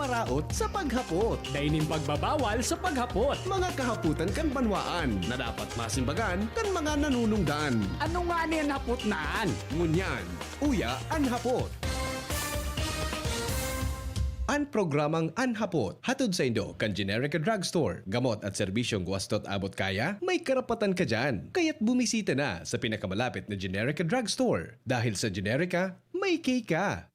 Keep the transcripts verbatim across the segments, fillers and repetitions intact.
Maraot sa paghapot. Dai nin pagbabawal sa paghapot. Mga kahapotan kan banwaan na dapat masimbagan kan mga nanunungdan. Ano ngani an hapot na an? Ngunyan, uya an hapot. An programang An Hapot, hatod saindo kan Generica Drugstore. Gamot at serbisyong wastot abot kaya, may karapatan ka diyan. Kaya't bumisita na sa pinakamalapit na Generica Drugstore. Dahil sa Generica, may K ka.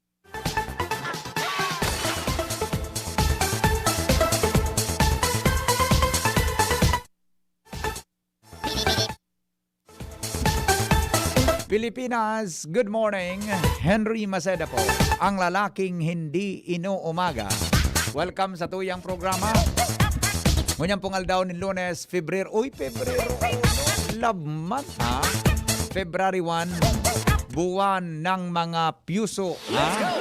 Pilipinas, good morning. Henry Maceda po, ang lalaking hindi inuumaga. Welcome sa tuyang programa. Ngunyan pong aldaw nin Lunes, Febrero. Uy, Febrero. Love month, ha? February one, buwan ng mga piyuso, ha?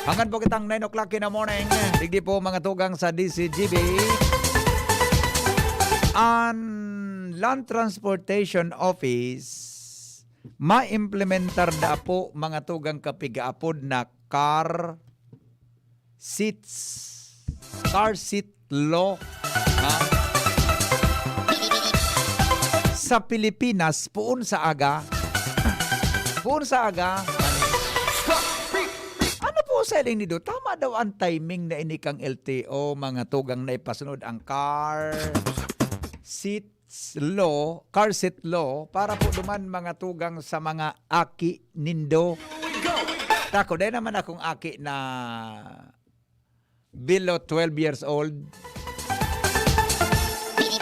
Hanggang po kitang nine o'clock in the morning. Digdi po mga tugang sa D C G B. An Land Transportation Office, maimplementar da po mga tugang kapigaapod na car seats, car seat law, ha? Sa Pilipinas, poon sa aga. Poon sa aga. Ano po sa iling nido? Tama daw ang timing na ini kang L T O, mga tugang na ipasunod ang car seats law, car seat law, para po duman mga tugang sa mga aki nindo. Tako, dahil naman akong aki na below twelve years old.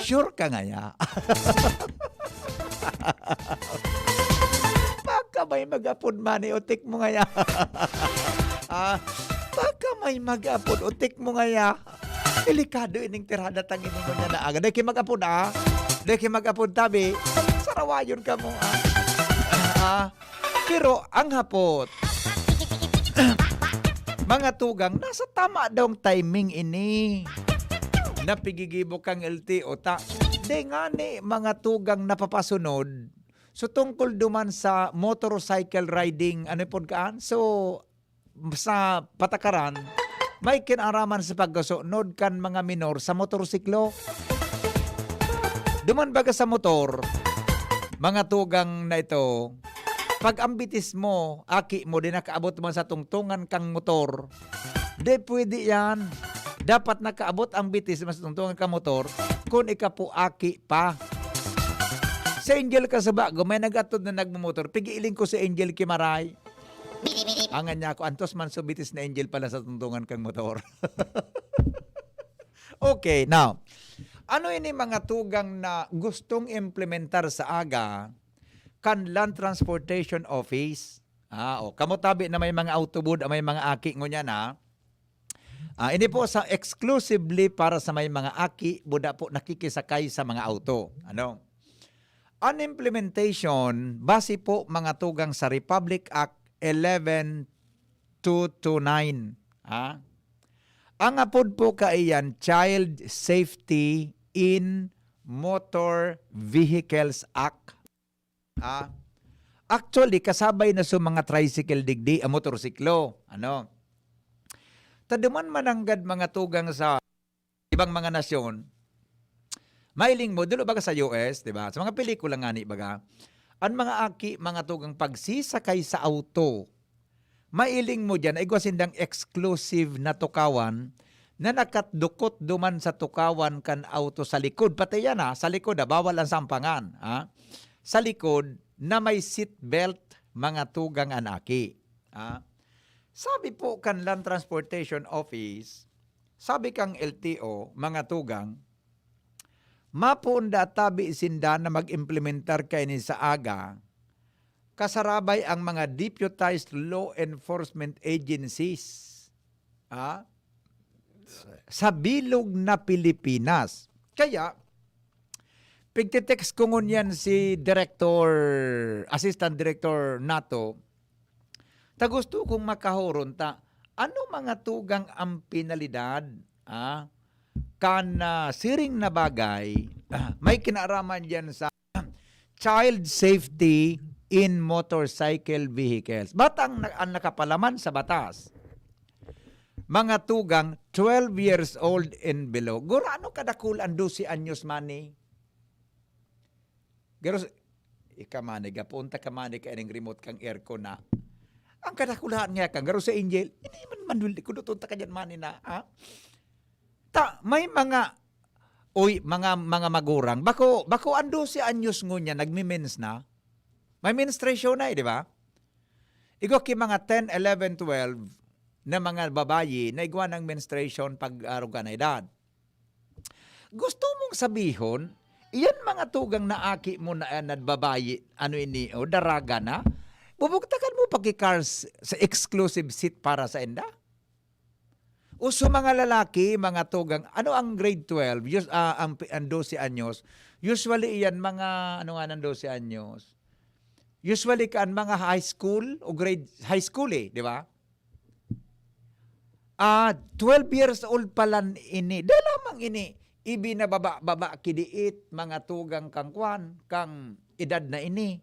Sure ka ngaya? Baka may mag-apod man, eh, utik mo ngaya. Ah, baka may mag-apod, utik mo ngaya. Delikado ining tirada tang ini ngunyan na aga. Dai ki mag-apod, ah. Dai ki mag-apod, tabi. Sarawayon ka mo, ah. Ah, pero ang hapot, mga tugang, nasa tama dawng timing ini. Napigigibo kang L T O ta. Di ngani, mga tugang, napapasunod. So, tungkol duman sa motorcycle riding, ano pod kaan? So, sa patakaran, may kinaraman sa pagkasunod kan mga minor sa motorsiklo. Duman baga sa motor, mga tugang na ito, pag ang bitis mo, aki mo, di nakaabot man sa tungtungan kang motor, di pwede yan. Dapat nakaabot ang bitis mo sa tungtungan kang motor kung ika po aki pa. Si Angel Casubago, may nag-atod na nagmumotor. Pigiling ko si Angel Kimaray. Angan niya ako, antos man so bitis na Angel pala sa tungtungan kang motor. Okay, now, ano ini mga tugang na gustong implementar sa aga kan Land Transportation Office? Ah, o, kamo tabi na may mga autobud, may mga aki ngunyan, ha? Ah, ini po sa exclusively para sa may mga aki, buda po nakikisakay sa mga auto. Ano? An implementation, base po mga tugang sa Republic Act eleven two two nine, ha? Ang apod po kaiyan, Child Safety in Motor Vehicles Act. Ha? Actually, kasabay na sa mga tricycle digdi, ang motorsiklo. Ano? Taduman mananggad mga tugang sa ibang mga nasyon, mailing mo, dulo baga sa U S, di ba? Sa mga pelikula ngani, baga, ang mga aki, mga tugang pagsisakay sa auto, mailing mo dyan, igwa sindang exclusive na tukawan na nakadukot duman sa tukawan kan auto sa likod. Pati yan, ha, sa likod, ha, bawal ang sampangan, ha? Sa likod na may seat belt, mga tugang an aki. Ha? Sabi po kan Land Transportation Office, sabi kang L T O, mga tugang, mapoon da tabi sinda na mag-implementar kaini sa aga, kasarabay ang mga deputized law enforcement agencies, ah, sa bilog na Pilipinas. Kaya, pigte-text ko ngunyan si Director, Assistant Director Nato, ta gusto kong makahoron ta, ano mga tugang ang penalidad, ah, kan, ah, siring na bagay, ah, may kinaaraman diyan sa child safety in motorcycle vehicles. Ba't ang, ang nakapalaman sa batas? Mga tugang, twelve years old and below. Gurano kadakul an dose anyos man ni? Garo s-, ika man ni, gapunta ka man ni kaining remote kang aircon na. Ang kadakulahan nga kan, garo si Angel, hindi man manuldi ko, duton ta ka dyan man ni na, ha? Ta, may mga, oy, mga, mga magurang, bako, bako ang dose anyos ngunyan, nagmi-mens na. May menstruation na eh, di ba? Igwa ki mga ten, eleven, twelve na mga babayi na igwa ng menstruation pag aruga na edad. Gusto mong sabihon, iyan mga tugang na aki mo na, ah, nadbabayi, ano ini, o daraga na? Bubugtakan mo pag-i-cars sa exclusive seat para sa enda? O sa mga lalaki, mga tugang, ano ang grade twelve? Us-, ah, ang pi-, ang dose anyos. Usually, iyan mga, ano nga ng dose anyos? Usually, kaan mga high school o grade, high school eh, di ba? Ah, twelve years old pa lang ini. Dai lamang ini, ibinababa-baba kidiit, mga tugang kang kwan, kang edad na ini.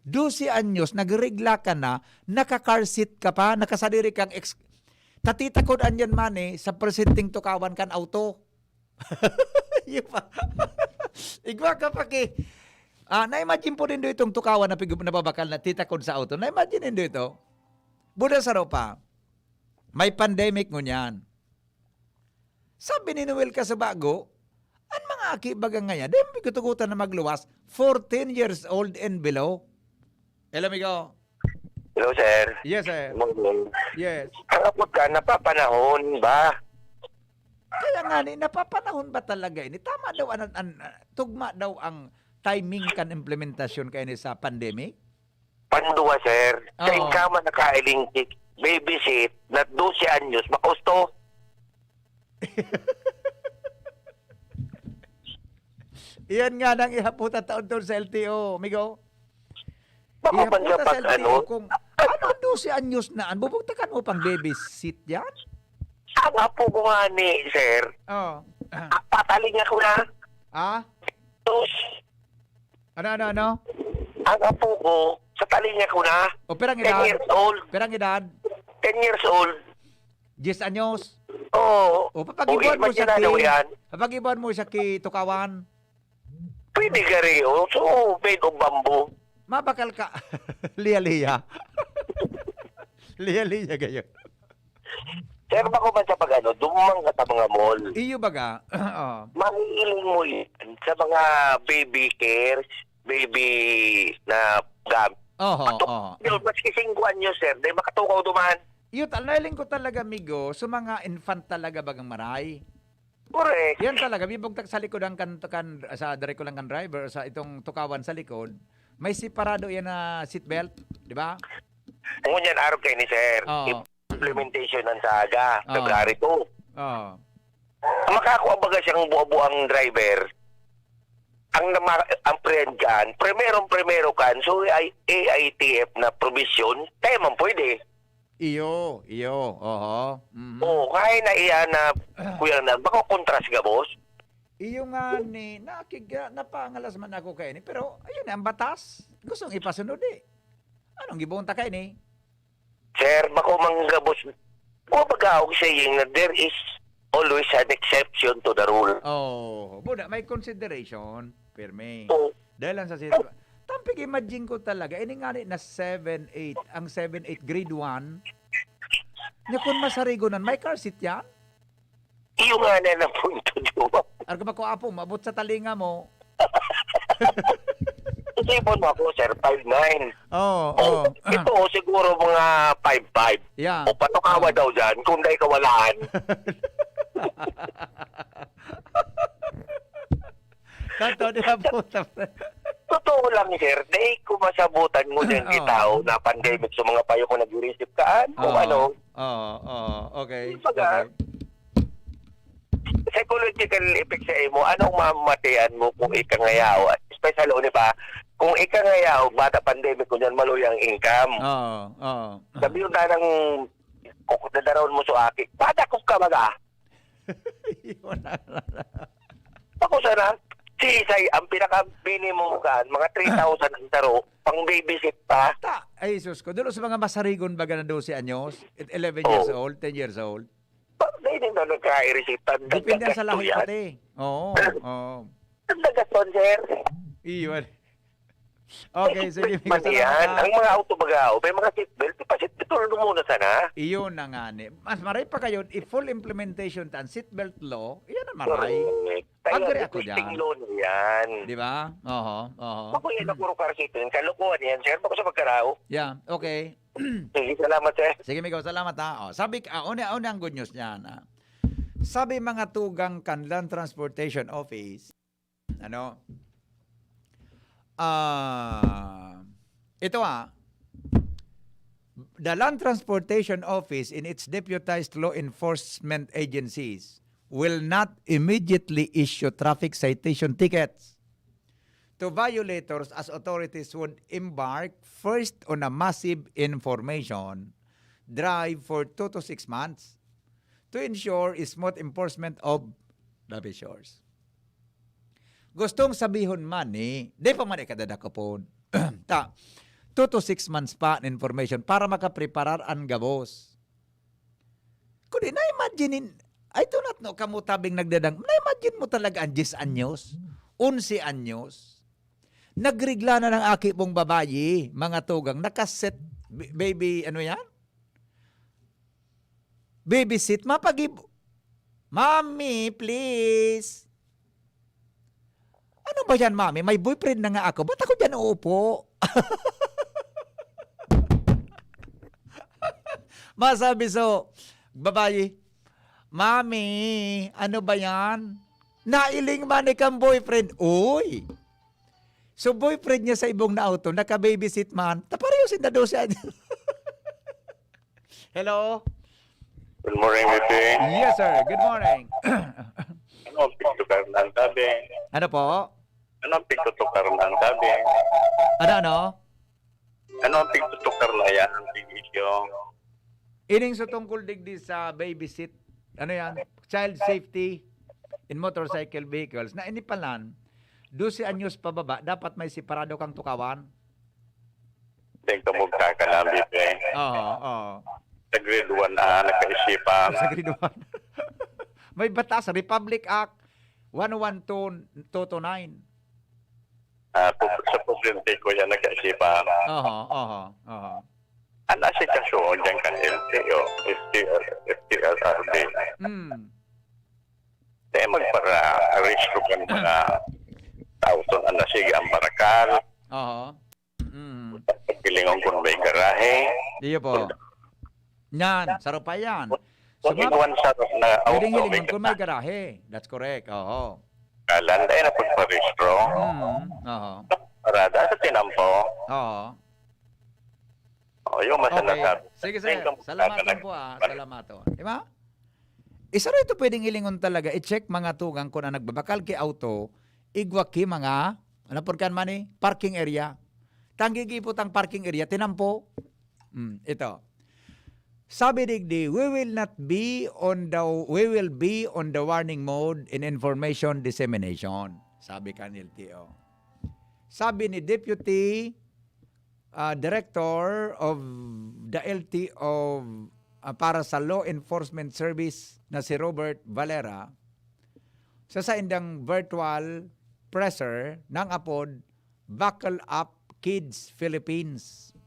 Dose anyos, nagregla ka na, naka-car seat ka pa, nakasadiri kang ex-, tatitakod anyan man eh, sa presenting tukawan kan auto. Yun pa. Igwa ka pa ki. Ah, na-imagine po nindo itong tukawan na pig-, nababakal na titakod sa auto. Na-imagine nindo ito? Buda sa ropa. May pandemic ngunyan. Sabi ni Noel Casabago, "An mga aki baga ngayan, dai mo pigtutugotan na magluwas, fourteen years old and below." Hello, amigo. Hello, sir. Yes, sir. Good morning. Yes. Ang apod ka, napapanahon ba? Kaya nga ni, napapanahon ba talaga ini? Tama daw an, an, tugma daw ang timing kan implementasyon kaini sa pandemic? Panduwa, sir. Sa Oo. Ingkaman na kailingkik, baby seat, na dose anyos, makausto. Iyan nga nang ihaputa taon-taon sa L T O, amigo. Bako man Ihaputa sa sa pag L T O ano? Kung ano ang dose anyos na, an bubugtakan mo pang baby seat yan? Ang apo ko nga ni, sir, Oh. Ah, pataling ako na. Ah? Tos, Ano, ano, ano? Ang apo ko, sa taling ako na. O, pirang Ten edad? Years old. Pirang edad? Ten years old. Diyes anyos? Oo. O, papagibuan O, mo siya imagine ano ki, yan? Papagibuan mo siya ki tukawan? Pwede gari, oh. So, made of bamboo. Mabakal ka. Liya-liya. Liya-liya gayon. Sir, bako man sa pag-ano, dumang ka sa mga mall. Iyo baga. Oo. Mahihiling mo yan sa mga baby cares, baby na gamit. Oho, Ato, oho. Yun, maski singko anyo, sir, dahil makatukaw duman. Iyo, tal-, nailing ko talaga, amigo, sa mga infant talaga bagang maray. Correct. Yan talaga, bibugtak sa likod ang kan, kan, sa, diri ko lang kan driver, sa itong tukawan sa likod, may separado yan na seatbelt, di ba? Ngunyan, arog kayo ni sir. Oo. Implementation ng sa aga, Oo. February two. Oo. Makakua baga siyang buwa-buwang driver. Ang nama-, ang friend kan, primerong-primero kan, so ay A I T F na provision, tayo man pwede. Iyo, iyo, oho. Mhm. Oo, kaya na iyan na, Kuya Hernando, baka kontras ka, boss? Iyo nga ni, nakig-, napangalas man ako kay ni, pero ayun, ang batas, gustong ipasunod eh. Anong gibunta kay ni? Sir, bako man gabos, kumbaga, ang saying na there is always an exception to the rule. Oh, muna, may consideration, pirmi. Oo. Dahil lang sa situ-, tampig imagine ko talaga, ini nga ni na seven eight, ang seven eight grade one, nya kun masarigonan, may car seat yan? Iyo nga na ang punto, di ba? Arga ba ko, apo, maabot sa talinga mo? Isipon mo ako, sir, five nine. Oo, O, oo. ito, o, siguro mga five five. Yeah. O, patukawa Oo. daw dyan, kung dahil kawalaan. Kanto, di ba, puta? Totoo lang, sir. Dahil kung masabutan mo din, Oo. di tao na pandemic sa mga payo kung nag-receive ka, ano, Oo. ano. Oo, oo. Okay, Kumbaga, okay. psychological effect sa imo, anong mamatian mo kung ikangayaw? Especially, di ba? Kung ikangayaw, bata pandemic, kunyan, maluya ang income. Oo, oo. Sabi yung tanang, kung dadaraon mo sa aki, bata ko ka baga? Yun na. Ako sana, sisay, ang pinaka-minimum kan, mga three thousand ang taro, pang babysit pa. Ta-, ay, sus ko. Dulo sa mga masarigon baga na dose anyos, at eleven years Oo. old, ten years old. Pag dai din na nagkairisita, Depende sa lahi yan. Pati. Oo, oo. Ang dagas doon, sir. Iyon. Okay, sige, Migo, man salamat, yan. Ha. Ang mga auto baga, o may mga seatbelt, ipa-seatbelt muna sana. Iyon na nga ni. Mas maray pa kayo, if full implementation ta ang seatbelt law, iyan ang maray. Correct. Kaya Agree ako requesting dyan. Law na yan. Di ba? Oho, oho. Ako yan, ako, Carcito, yung kalokohan yan, sir. Bako sa pagkaraw. Yeah, okay. Sige, salamat, sir. Sige, Migo, salamat, ha. Oh, sabi, ah, una, una ang good news niyan, ha. Sabi mga tugang kan Land Transportation Office, ano, ah, ito, ah, the Land Transportation Office in its deputized law enforcement agencies will not immediately issue traffic citation tickets to violators as authorities would embark first on a massive information drive for two to six months to ensure smooth enforcement of the measures. Gustong sabihon man ni, di pa man ikadadakopon. Ta, two to six months pa an information para makapreparar an gabos. Kundi na-imagine in, I do not know, kamo tabing nagdadang, na-imagine mo talaga ang diyes anyos, onse anyos, nagregla na ng aki mong babayi, mga tugang, nakaset, b-, baby, ano yan? Baby seat, mapagib-, "Mommy, please." "Ano ba yan, Mommy? May boyfriend na nga ako. Ba't ako dyan uupo?" Masabi so, babayi, "Mommy, ano ba yan? Nailing man ikang boyfriend." Uy! So, boyfriend niya sa ibong na auto, naka-baby seat man. Ta pareho sinda dose anyos. Hello? Good morning, Mister. Yes, sir. Good morning. Ano ang pigtukar na ang tabi? Ano po? Ano ang pigtutukar na ang tabi? Ano, ano? Ano ang pigtutukar na yan? Ang big issue. Ining sa tungkol digdi sa baby seat, ano yan? Child safety in motorcycle vehicles. Na ini palan, dose anyos pababa, dapat may separado kang tukawan. Tingkamog ka ka namin, eh. Oo, oo. Sa grade one na nagkaisipan. Sa grade one. May batas, Republic Act one oh one two two two nine. Ah, pub-, sa presidente ko yan nagkaisipan. Oho, oho, oho. Ang asikaso dyan kan L T O, F T R, F T R R B. Mm. Kaya magpara-arresto kan mga tao ton ang nasigi ang barakal. Oho. Mm. Pagpilingon kung may garahe. Iyo po. Yan, saro pa yan. Kung So, ma'am, inuwan sa na pwedeng auto, hilingon may kung may garahe. That's correct. Oho. Kalan, dahil na pagparehistro. Mm, oho. Parada sa tinampo. Oo. O, yung mas Okay. nasabi. Sige, sir. Thank you. Salamat Salamat. po, ah. Salamat, oh. Di ba? Isa rin ito pwedeng hilingon talaga. I-check mga tugang kung ang nagbabakal kay auto, igwa ki mga, ano por kan man eh? Parking area. Tanggi ipot ang parking area, tinampo. Hmm, ito. Sabi digdi, "We will not be on the, we will be on the warning mode in information dissemination." Sabi kan L T O. Sabi ni Deputy, ah, Director of the L T O, ah, para sa Law Enforcement Service na si Robert Valera, sa saindang virtual presser ng apod Buckle Up Kids Philippines.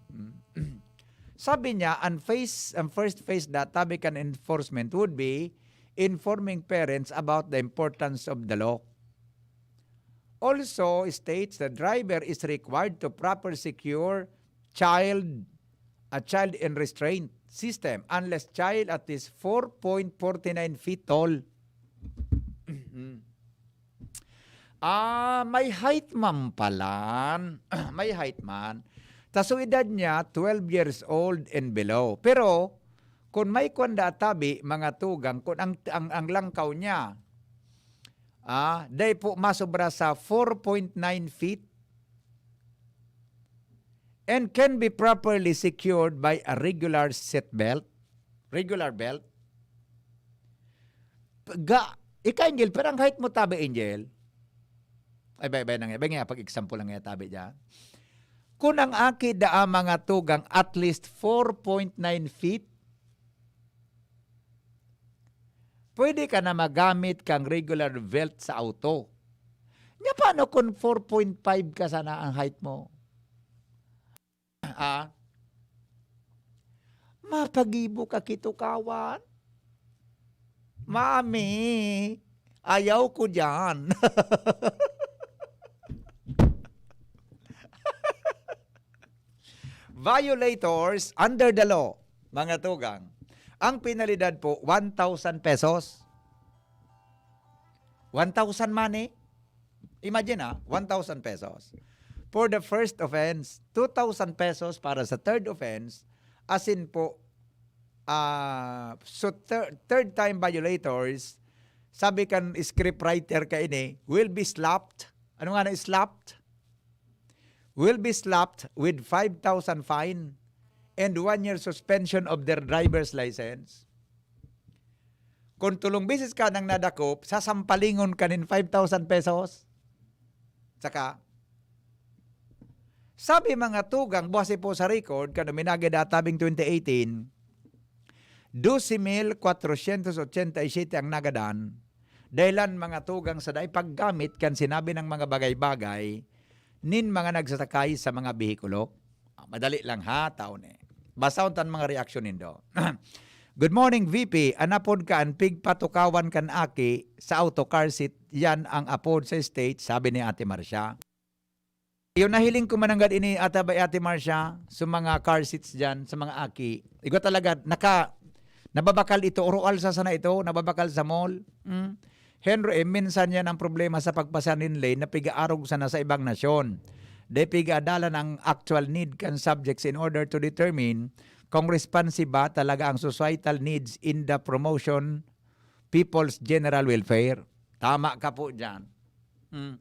Sabi niya, ang phase, ang first phase that tabi kan enforcement would be informing parents about the importance of the law. Also states the driver is required to proper secure child, a child in restraint system unless child at least four point forty nine feet tall. Ah, may height man palan. May height man. Ta so edad niya, twelve years old and below. Pero, kung may kwanda tabi, mga tugang, kung ang, ang, ang langkaw niya, ah, dai po masobra sa four point nine feet and can be properly secured by a regular seat belt, regular belt. Ga, ika, Angel, pero ang height mo tabi, Angel? Ay, bay, bay, nang, bay nga, pag-example lang nga tabi dyan. Kung ang aki daa mga tugang at least four point nine feet, Pwede ka na magamit kang regular belt sa auto. Nya, paano kung four point five ka sana ang height mo? Ah? Mapagibo ka kitukawan? Mami, ayaw ko diyan. Violators under the law, mga tugang. Ang penalidad po, one thousand pesos. One thousand money? Imagine, ah, one thousand pesos. For the first offense, two thousand pesos para sa third offense, asin po, ah, so thir-, third time violators, sabi kan script writer kaini, will be slapped. Ano nga na slapped? Will be slapped with five thousand fine and one year suspension of their driver's license. Kung tulong beses ka nang nadakop, sasampalingon ka nin five thousand pesos. Saka, sabi mga tugang, base po sa record, kan uminagi databing twenty eighteen, doce mil kwatrosyentos otsenta y siyete ang nagadan, dahilan mga tugang sa dai paggamit kan sinabi ng mga bagay-bagay nin mga nagsasakay sa mga behikulo. Ah, madali lang ha, taon eh. Basahon tan mga reaksyon nindo. Good morning, V P. Anapod ka an pigpatukawan kan aki sa auto car seat, yan ang apod sa state, sabi ni Ate Marcia. Yung nahiling ko mananggad ini ata ba, Ate Marcia, sa mga car seats dyan, sa mga aki. Igwa talaga, naka, nababakal ito, oroal sa sana ito, nababakal sa mall. Mm. Henry, eh, minsan yan ang problema sa pagpasa nin lane na pigaarog sana sa ibang nasyon. Dai pigadalan ang actual need kan subjects in order to determine kung responsive ba talaga ang societal needs in the promotion people's general welfare. Tama ka po dyan. Mm.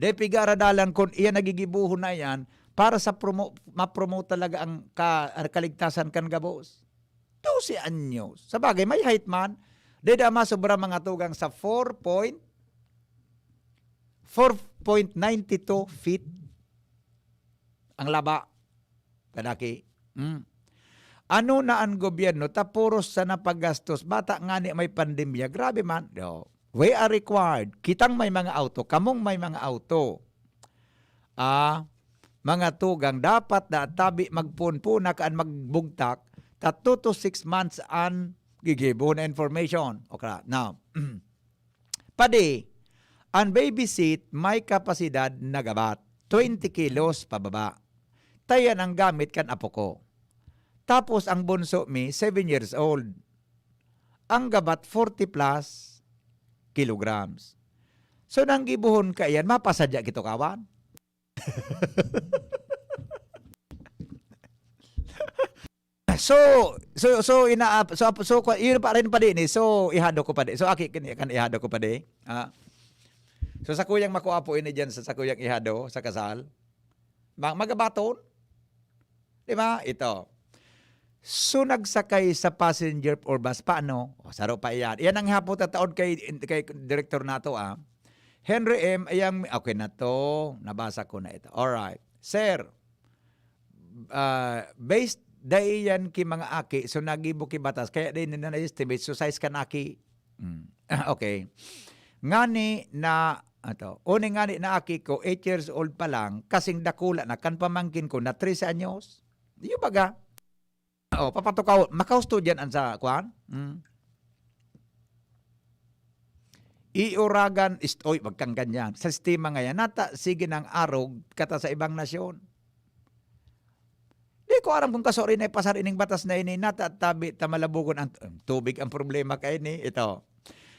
Dai pigaradalan kun iyan nagigibuhon na iyan para sa promo-, ma-promote talaga ang ka-, ang kaligtasan kan gabos. Doce anyos. Sa bagay, may height man. Dai da masobra mga tugang sa four point, four point nine two feet ang laba. Kadaki. Mm. Ano na an gobyerno ta puros sana paggastos, bata ngani may pandemya, grabe man. Yo. We are required, kitang may mga auto, kamong may mga auto. Ah, mga tugang, dapat da tabi magpuon-puon na kaan magbugtak, ta two to six months an gigibo na information. Okay, now, padi, an baby seat may kapasidad na gabat, twenty kilos pababa. Ta iyan ang gamit kan apo ko. Tapos ang bunso mi, seven years old. Ang gabat, forty plus kilograms. So, nang gibohon ka iyan, mapasadya kitukawan? So, so, so, ina-, so, so, so, kwa-, yun pa rin pa din eh. So, ihado ko pa din. So, aki, kan, kan ihado ko pa din. Ah. So, sa kuyang makuha po ini dyan sa, sa kuyang ihado, sa kasal. Ma-, magabaton? Di ba? Ito. So, nagsakay sa passenger or bus, paano? O, saro pa iyan. Iyan ang hapot at taod kay, kay Director nato, ah. Henry M, ayang, okay na to. Nabasa ko na ito. Alright. Sir, ah, based dai yan ki mga aki, so nagibo ki batas, kaya din na na-estimate, so size kan aki. Mm. Okay. Ngani na, ato, uni ngani na aki ko, eight years old pa lang, kasing dakula na, kan pamangkin ko na trese anyos. Iyo baga? Oo, papatukaw, makahusto dyan an sa, kwan? Mm. Iuragan, ist-, oy, wag kang ganyan. Sa sistema ngayon, nata, sige nang arog, kata sa ibang nasyon. Di ko aram kung kasuri na ipasar ining batas na ini, nata, tabi, ta malabugon ang, ang tubig ang problema kay ni. Ito.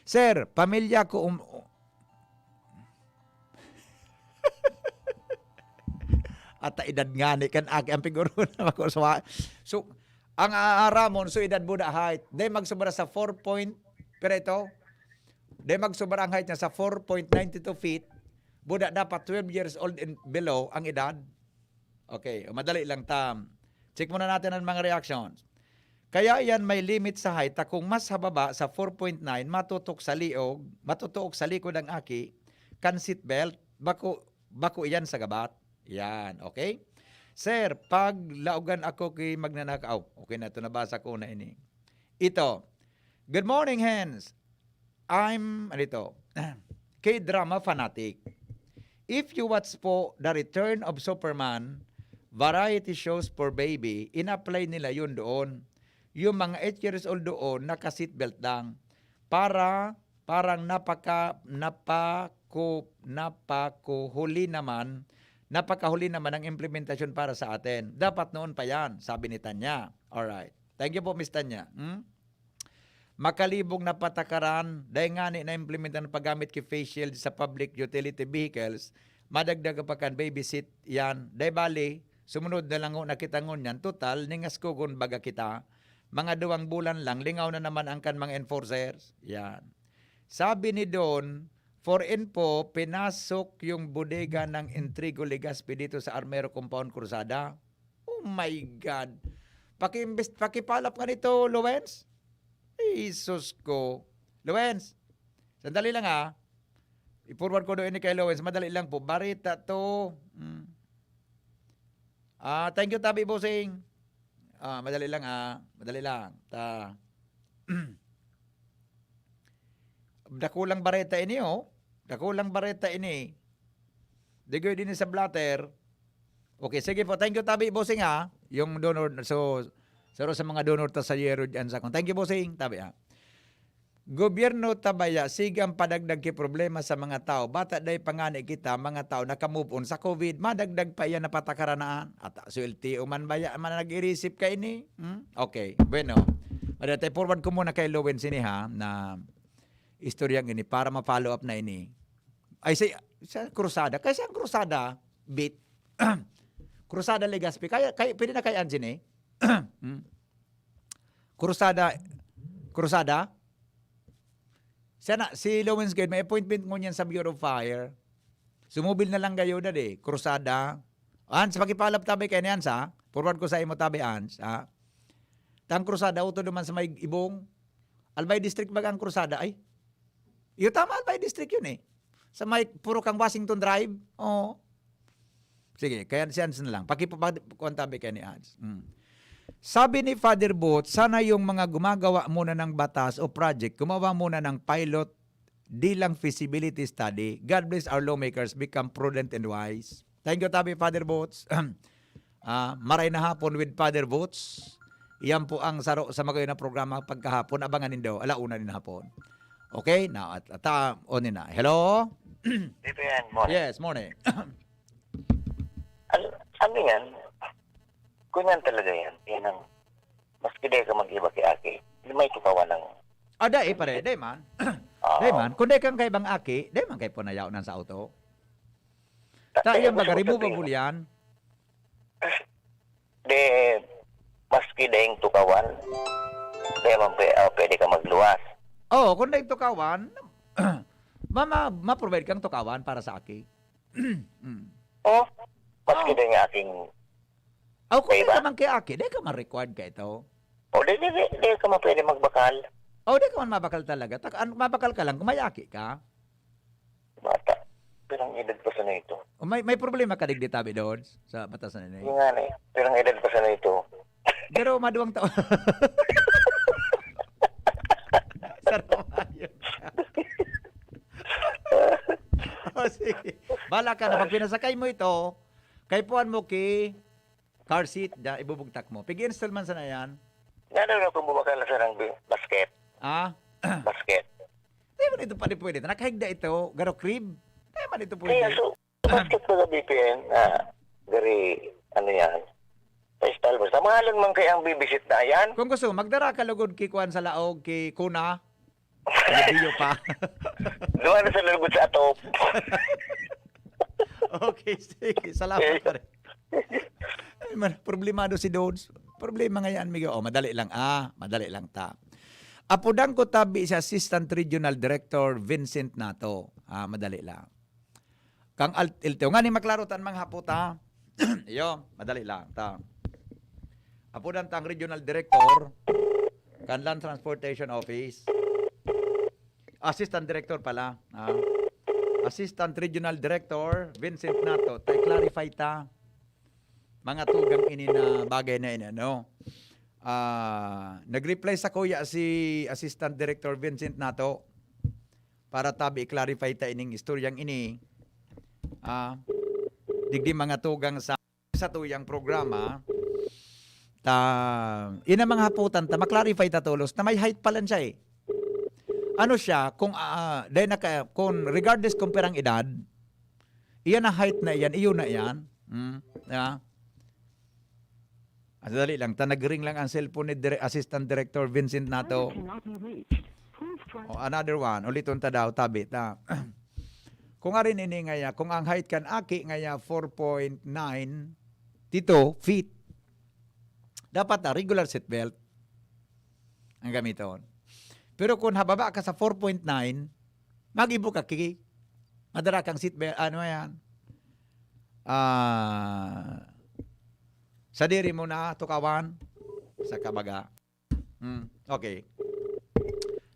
Sir, pamilya ko, um, at edad nga ni kan aki ang piguro na makuswa. So, ang aaramon, so edad mo na height. Dahil magsubra sa four point, pero ito, dahil magsubra ang height niya sa four point nine two feet, buda dapat twelve years old and below ang edad. Okay, madali lang tam. Check muna natin ang mga reactions. Kaya yan may limit sa height, ta kung mas hababa sa four point nine, matutok sa liog, matutuok sa likod ang aki, kan seatbelt, bako, bako iyan sa gabat. Yan, okay? Sir, pag laogan ako ki magnanakaw. Okay na ito, nabasa ko na ini. Ito, Good morning, Hens. I'm, ano ito? K-drama fanatic. If you watch po The Return of Superman, variety shows for baby, in-apply nila yun doon. Yung mga eight years old doon, naka-seatbelt lang. Para, parang napaka, napako, napako, huli naman, napakahuli naman ang implementasyon para sa atin. Dapat noon pa yan, sabi ni Tanya. Alright. Thank you po, Miss Tanya. Hmm? Makalibog na patakaran, dai ngani naimplementar an paggamit ki face shield sa public utility vehicles, madagdag pa kan baby seat yan. Dai bali, sumunod na lang ho na kita ngunyan. Total, ningaskogon baga kita. Mga duwang bulan lang, lingaw na naman ang kan mga enforcers. Yan. Sabi ni Don, for info, pinasok yung bodega ng Intrigo Legazpi dito sa Armero Compound, Cruzada. Oh my God. Paki-invest, pakipalap ka nito, Lowens. Jesus ko. Lowens, sandali lang ha. I-forward ko doon ni kay Lowens. Madali lang po. Barita to. Mm. Ah, thank you, Tabi Bossing. Ah, madali lang ah. Madali lang. Ta. Dakulang bareta ini, oh. Dakulang bareta ini. Digoy din sa blotter. Okay, sige po. Thank you, Tabi Bossing, ha. Yung donor, so, saro sa mga donor ta sa Yero dyan sa kung. Thank you, Bossing. Tabi, ha. Gobyerno tabaya, sigang padagdag ki problema sa mga tao. Bata day pangani kita, mga tao naka-move on sa COVID, madagdag pa iyan na patakaranaan. At swelti o man baya man nag-irisip ka ini. Hmm? Okay, bueno. Madali tayo, forward ko muna kay Lowen sini ha, na istoryang ini para ma-follow up na ini. Ay, sa, sa Cruzada. Kasi ang Cruzada, bit, Cruzada Legazpi. Kaya, kaya, pwede na kay Anjin eh. Hmm? Cruzada, Cruzada? Sana, si Lawrence Gade, may appointment ngunyan sa Bureau of Fire. Sumubil na lang kayo, dad eh. Cruzada. Hans, pakipalap tabi kay ni Hans, ha? Forward ko sa imo tabi, Hans, ha? Tang Cruzada, uto naman sa may Ibong. Albay District baga ang Cruzada, ay? Iyo, tama, Albay District yun eh. Sa may puro kang Washington Drive, oo. Sige, kaya si Hans na lang. Paki-, pa-, kuwan tabi kay ni Hans. Mm. Sabi ni Father Booth, sana yung mga gumagawa muna ng batas o project, gumawa muna ng pilot, di lang feasibility study. God bless our lawmakers, become prudent and wise. Thank you, tabi, Father Boots. Ah, maray na hapon with Father Boots. Iyan po ang saro sa magayon na programa pagkahapon. Abangan nindo, ala una nin hapon. Okay? Na, at, at, ah, on na. Hello? P P N, morning. Yes, morning. Ano, ano yan? Kunyan talaga yan. Yan ang, maski di ka mag-iba kay Aki, may tukawan ng... Ah, dai, pare, dai man. Oo. Dai man. Kung dai kang kaibang aki, dai man kay punayaw nan sa auto. Ta- Ta, eh, yan baga, gusto ko removable sabihin, yan. Di, maski daing tukawan, di man pwe, ah, pwede ka magluwas. Oo, kung dai tukawan, ma, ma, ma-provide kang tukawan para sa aki. Mm. Oh, maski Oh. daing aking... Aw, kung Kaya dai ba? ka man kay aki, dai ka man required ka ito. O, di, di, di, di ka man pwede magbakal. Oh, dai ka man mabakal talaga. Tak, an, mabakal ka lang kung may aki ka. Bata, pirang edad pa sana ito. O, may, may problema ka digdi tabi doon sa batas na ini. Yung nga na eh, pirang edad pa sana ito. Pero maduwang taon. Sarap yun. Oh, sige. Bala ka na. Pag pinasakay mo ito, kay puan mo ki car seat, da, ibubugtak mo. Pig-install man sana yan. Nga daw na kung bumakal na sarang bi- basket. Ah? Basket. Di ba ito pwede pwede? Nakahigda ito, garo crib. Di ba ito Kaya pwede? So, basket ko sa B P N, ah, gari, ano yan, sa Stalvers. Sa mahalon man kaya ang bibisit na yan. Kung gusto, magdara ka lugod ki kuan sa laog, ki Kuna. Biyo pa. Doon na sa lugod sa atop. Okay, sige. Salamat pa rin. Ay, man, problemado si Dodge. Problema nga yan, Migo. Oh, madali lang. Ah, madali lang ta. Apudan ko tabi si Assistant Regional Director Vincent Nato. Ah, madali lang. Kang Alt Ilteo. Nga ni maklaro tan mga hapot, ha? Iyo, madali lang. Ta. Apudan tang Regional Director kan Land Transportation Office. Assistant Director pala. Ah. Assistant Regional Director Vincent Nato. Tay clarify ta. Mga tugang ini na bagay na ini, no? Ah, nag-reply sa kuya si Assistant Director Vincent nato para tabi i-clarify ta ining istoryang ini. Ah, digdi mga tugang sa satuyang programa, ta, ina mga haputan ta, ma-clarify ta tolos na may height pa lang siya eh. Ano siya, kung, ah, dahil naka, kung regardless kung pirang edad, iyan na height na iyan, iyon na iyan. Hmm, yeah. Ah, dali lang, ta nag-ring lang ang cellphone ni Dire-, Assistant Director Vincent nato. Cannot be reached. Please try. O, another one, uliton ta daw, tabi ta. Kung arin ini ngaya, kung ang height kan aki ngaya four point nine, tito, feet, dapat na regular seat belt ang gamiton. Pero kung hababa ka sa four point nine, mag-ibo ka, kiki. Madara kang seat belt, ano yan? Ah, sadiri mo na, tukawan, sa kabaga. Hmm, okay.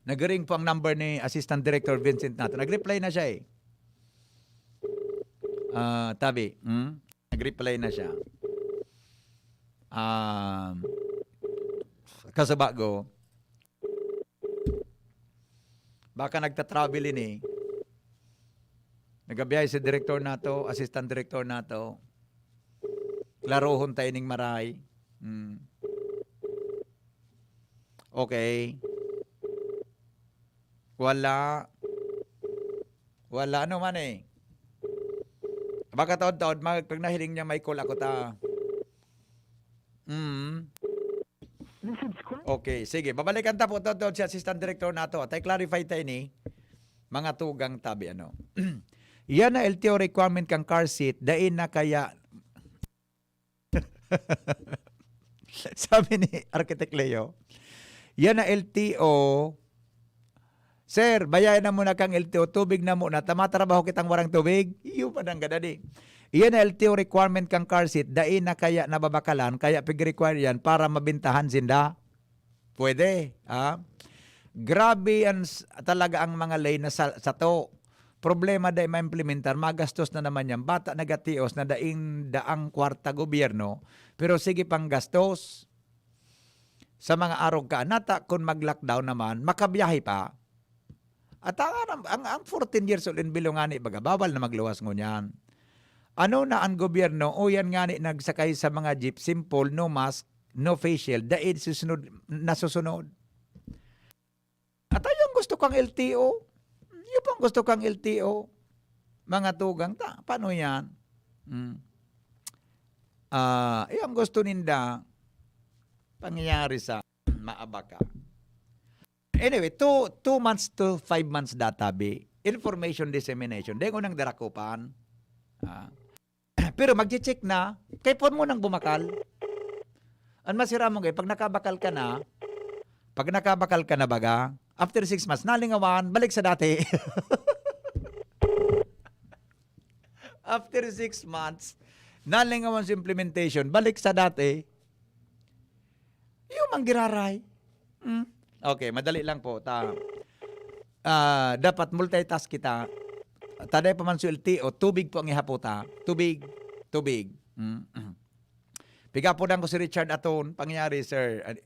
Nag-ring po ang number ni Assistant Director Vincent nato. Nag-reply na siya eh. Ah, tabi. Hmm? Nag-reply na siya. Um, kasabago, baka nagta-travel ini. Nagabiyahe si director nato, assistant director nato. Klarohon ta ining maray. Hmm. Okay. Wala. Wala, ano man eh. Baka taod-taod, mag-, pag nahiling niya, may call ako ta. Mm. Okay, sige. Babalikan ta po, taod-taod, si Assistant Director nato. Tay clarify ta ini. Mga tugang tabi, ano. Yan na L T O requirement kang car seat, dai na kaya Sabi ni Architect Leo, "Yan na L T O. Sir, bayayan na muna kang L T O. Tubig na muna. Ta matrabaho kitang warang tubig." Iyo pa nang gadadi. "Yan na L T O requirement kang car seat. Dai na kaya nababakalan, kaya pig-require yan para mabintahan sinda." Pwede, ha? Grabe ang s-, talaga ang mga lay na sa, sato. Problema dai maimplementar, magastos na naman yan. Bata nagatios na daing daang kwarta gobyerno, pero sige pang gastos. Sa mga arog ka, nata kun mag-lockdown naman, makabiyahe pa. At ang, ang, ang fourteen years old in Bilongani, baga, bawal na magluwas ngunyan. Ano na ang gobyerno, o yan ngani nagsakay sa mga jeep, simple, no mask, no face shield, dai susunod, nasusunod. At ayong gusto kang L T O, yung pang gusto kang L T O, mga tugang ta, paano yan? Hmm. Ah, yung gusto ninda, pangyayari sa maabaka. Anyway, two, two months to five months data bi, information dissemination. Dai ko nang darakupan. Ah. Pero magche-check na, kay pon mo nang bumakal. An masira mo, kay pag nakabakal ka na, pag nakabakal ka na baga, after six months, nalingawan, balik sa dati. After six months, nalingawan sa implementation, balik sa dati. Yung manggiraray. Hmm? Okay, madali lang po. Ta, ah, dapat multitask kita. Taday pa man sa L T O, tubig po ang ihapota. Tubig. Tubig. Hmm? Pigapodan ko si Richard Aton. Pangyayari, sir. Ad-,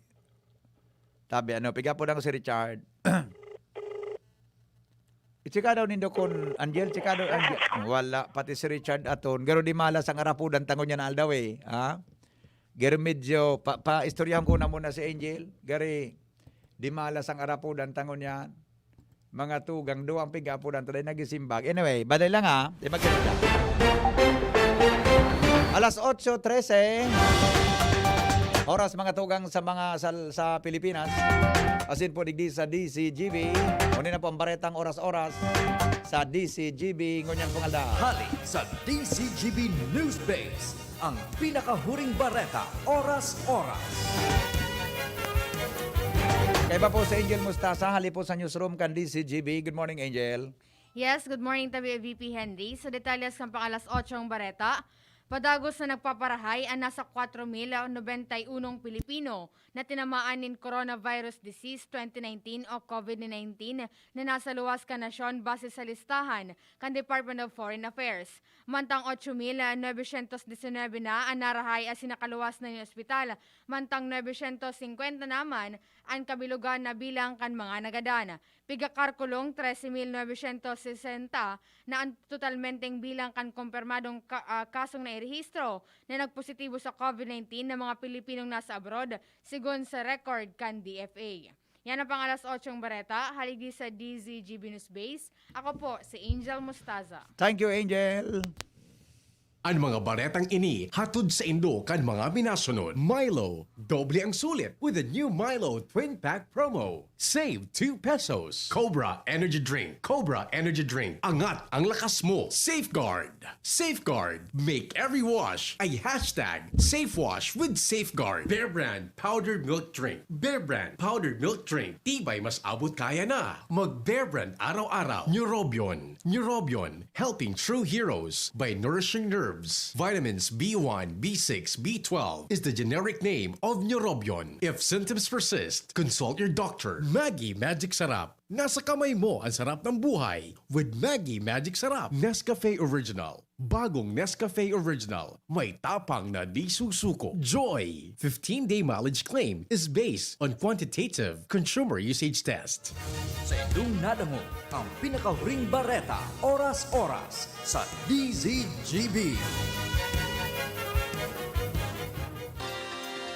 tabi, ano, pigapodan ko si Richard. Ichika daw nindo kun, Angel, chika daw, Angel. Wala, pati si Richard Aton. Garo di malas ang arapudan tangon niya na aldaw eh. Ha? Garo medyo, pa, pa, istoryahon ko na muna si Angel. Gari, di malas ang arapudan tangon niya. Mga tugang, duwang pigapudan, taday nagisimbag. Anyway, baday lang ha. Di magkita. Alas otso trese. Oras mga tugang sa mga sal-, sa Pilipinas. Asin po digdi sa D C G B. Kunin na po ang baretang oras-oras sa D C G B ngunyan pong aldaw. Hali sa D C G B News Base, ang pinakahuring bareta, oras-oras. Kaiba po sa Angel Mustasa, hali po sa newsroom kan D C G B. Good morning, Angel. Yes, good morning, tabi V P Henry. Sa detalyes kan pang alas otso ang bareta, Padagos na nagpaparahay an nasa kwatro mil nobenta y unong Pilipino na tinamaan nin coronavirus disease twenty nineteen o COVID nineteen na nasa luwas kan nasyon base sa listahan kan Department of Foreign Affairs. Mantang otso mil novecientos disinwebe na an narahay asin nakaluwas na nin ospital, mantang novecientos singkwenta naman an kabilugan na bilang kan mga nagadan. Pigakarkulong trese mil novecientos sesenta na an totalmenteng bilang kan kumpirmadong ka-, ah, kasong nairehistro na nagpositibo sa COVID nineteen na mga Pilipinong nasa abroad, sigon sa record kan D F A. Yan ang pang alas otsong bareta, haligi sa D Z G B News Base. Ako po si Angel Mostaza. Thank you, Angel. An mga baretang ini hatod saindo kan mga minasunod: Milo, doble ang sulit with the new Milo Twin Pack Promo. Save two pesos. Cobra Energy Drink. Cobra Energy Drink. Angat ang lakas mo. Safeguard. Safeguard. Make every wash a hashtag safe wash with Safeguard. Bear Brand Powdered Milk Drink. Bear Brand Powdered Milk Drink. Tibay mas abot kaya na. Mag Bear Brand araw-araw. Neurobion. Neurobion, helping true heroes by nourishing nerves. Vitamins B one, B six, B twelve is the generic name of Neurobion. If symptoms persist, consult your doctor. Maggi Magic Sarap. Nasa kamay mo ang sarap ng buhay with Maggi Magic Sarap. Nescafe Original. Bagong Nescafe Original. May tapang na di susuko. Joy. Fifteen-day mileage claim is based on quantitative consumer usage test. Sa indong nadangog ang pinakahuring bareta, oras-oras, sa D Z G B.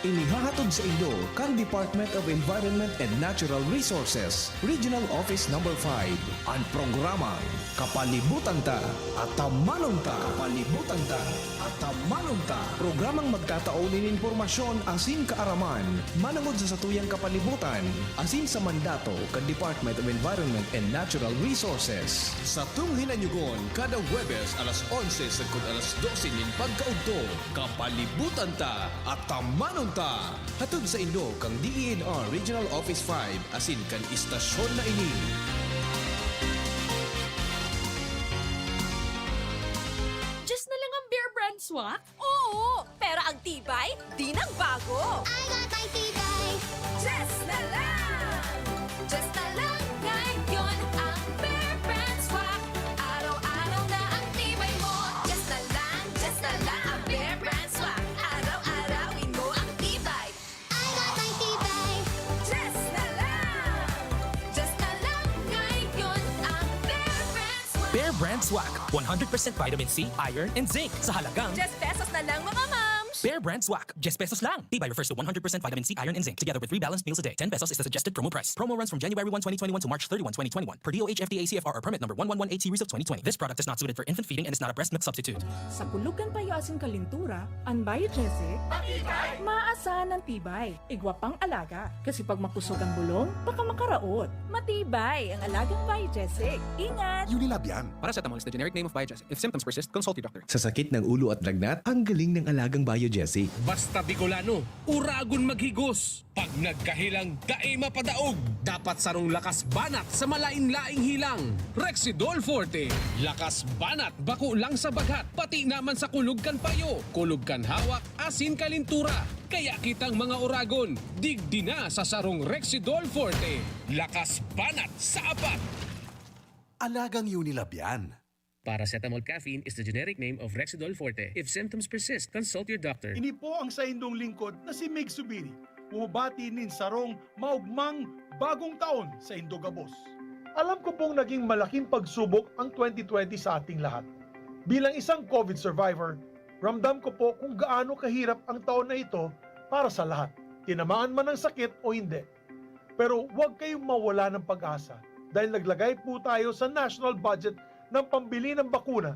Inihahatod sa inyo kan Department of Environment and Natural Resources, Regional Office Number five, an programang Kapalibutan Ta, Atamanon Ta. Kapalibutan Ta, Atamanon Ta. Programang magtatao nin impormasyon asin kaaraman manongod sa satuyang kapalibutan asin sa mandato kan Department of Environment and Natural Resources. Satong hinanyugon kada Huwebes alas onse sagkod alas dose nin pagkaudto. Kapalibutan Ta, Atamanon Ta. Hatod sa inyo kan D E N R Regional Office five asin kan istasyon na ini. Diyos na lang ang Bear Brand Swak? Oo, pero ang tibay, di nagbago. I got my tibay. Diyos na lang! Diyos na lang ngayon ang Bear Brand Swak. Araw-araw na ang tibay mo. Diyos na lang, Diyos na lang ang Bear Brand Swak. Araw-arawin mo ang tibay. I got my tibay. Diyos na lang! Diyos na lang ngayon ang Bear Brand Swak. Bear Brand Swak, one hundred percent vitamin C, iron, and zinc sa halagang Diyes pesos na lang, mga mams! Bear Brand Swak, diyes pesos lang. Tibay refers to one hundred percent vitamin C, iron, and zinc, together with three balanced meals a day. Ten pesos is the suggested promo price. Promo runs from January one, twenty twenty-one to March thirty-one, twenty twenty-one, per D O H F D A C F R or permit number one one one eight series of twenty twenty. This product is not suited for infant feeding and is not a breast milk substitute. Sa kulog kan payo asin kalintura, an Biogesic, maasahan an tibay. Igwa pang alaga, kasi pag makusog ang bulong, baka makaraot. Matibay ang alagang Biogesic. Ingat! Unilab yan. Paracetamol is the generic name of Biogesic. If symptoms persist, consult your doctor. Sa sakit ng ulo at lagnat, ang galing ng alagang Biogesic. Basta Bicolano, uragon maghigos. Pag nagkahilang, dai mapadaog. Dapat sarong lakas banat sa malain-laing hilang. Rexidol Forte. Lakas banat bako lang sa baghat, pati naman sa kulog kan payo, kulog kan hawak, asin kalintura. Kaya kitang mga uragon, digdi na sa sarong Rexidol Forte. Lakas banat sa apat. Alagang Unilab yan. Paracetamol caffeine is the generic name of Rexidol Forte. If symptoms persist, consult your doctor. Ini po ang saindong lingkod na si Mig Subiri, bumabati nin sarong maugmang bagong taon saindo gabos. Alam ko pong naging malaking pagsubok ang twenty twenty sa ating lahat. Bilang isang COVID survivor, ramdam ko po kung gaano kahirap ang taon na ito para sa lahat, tinamaan man ng sakit o hindi. Pero huwag kayong mawala ng pag-asa dahil naglagay po tayo sa national budget ng pambili ng bakuna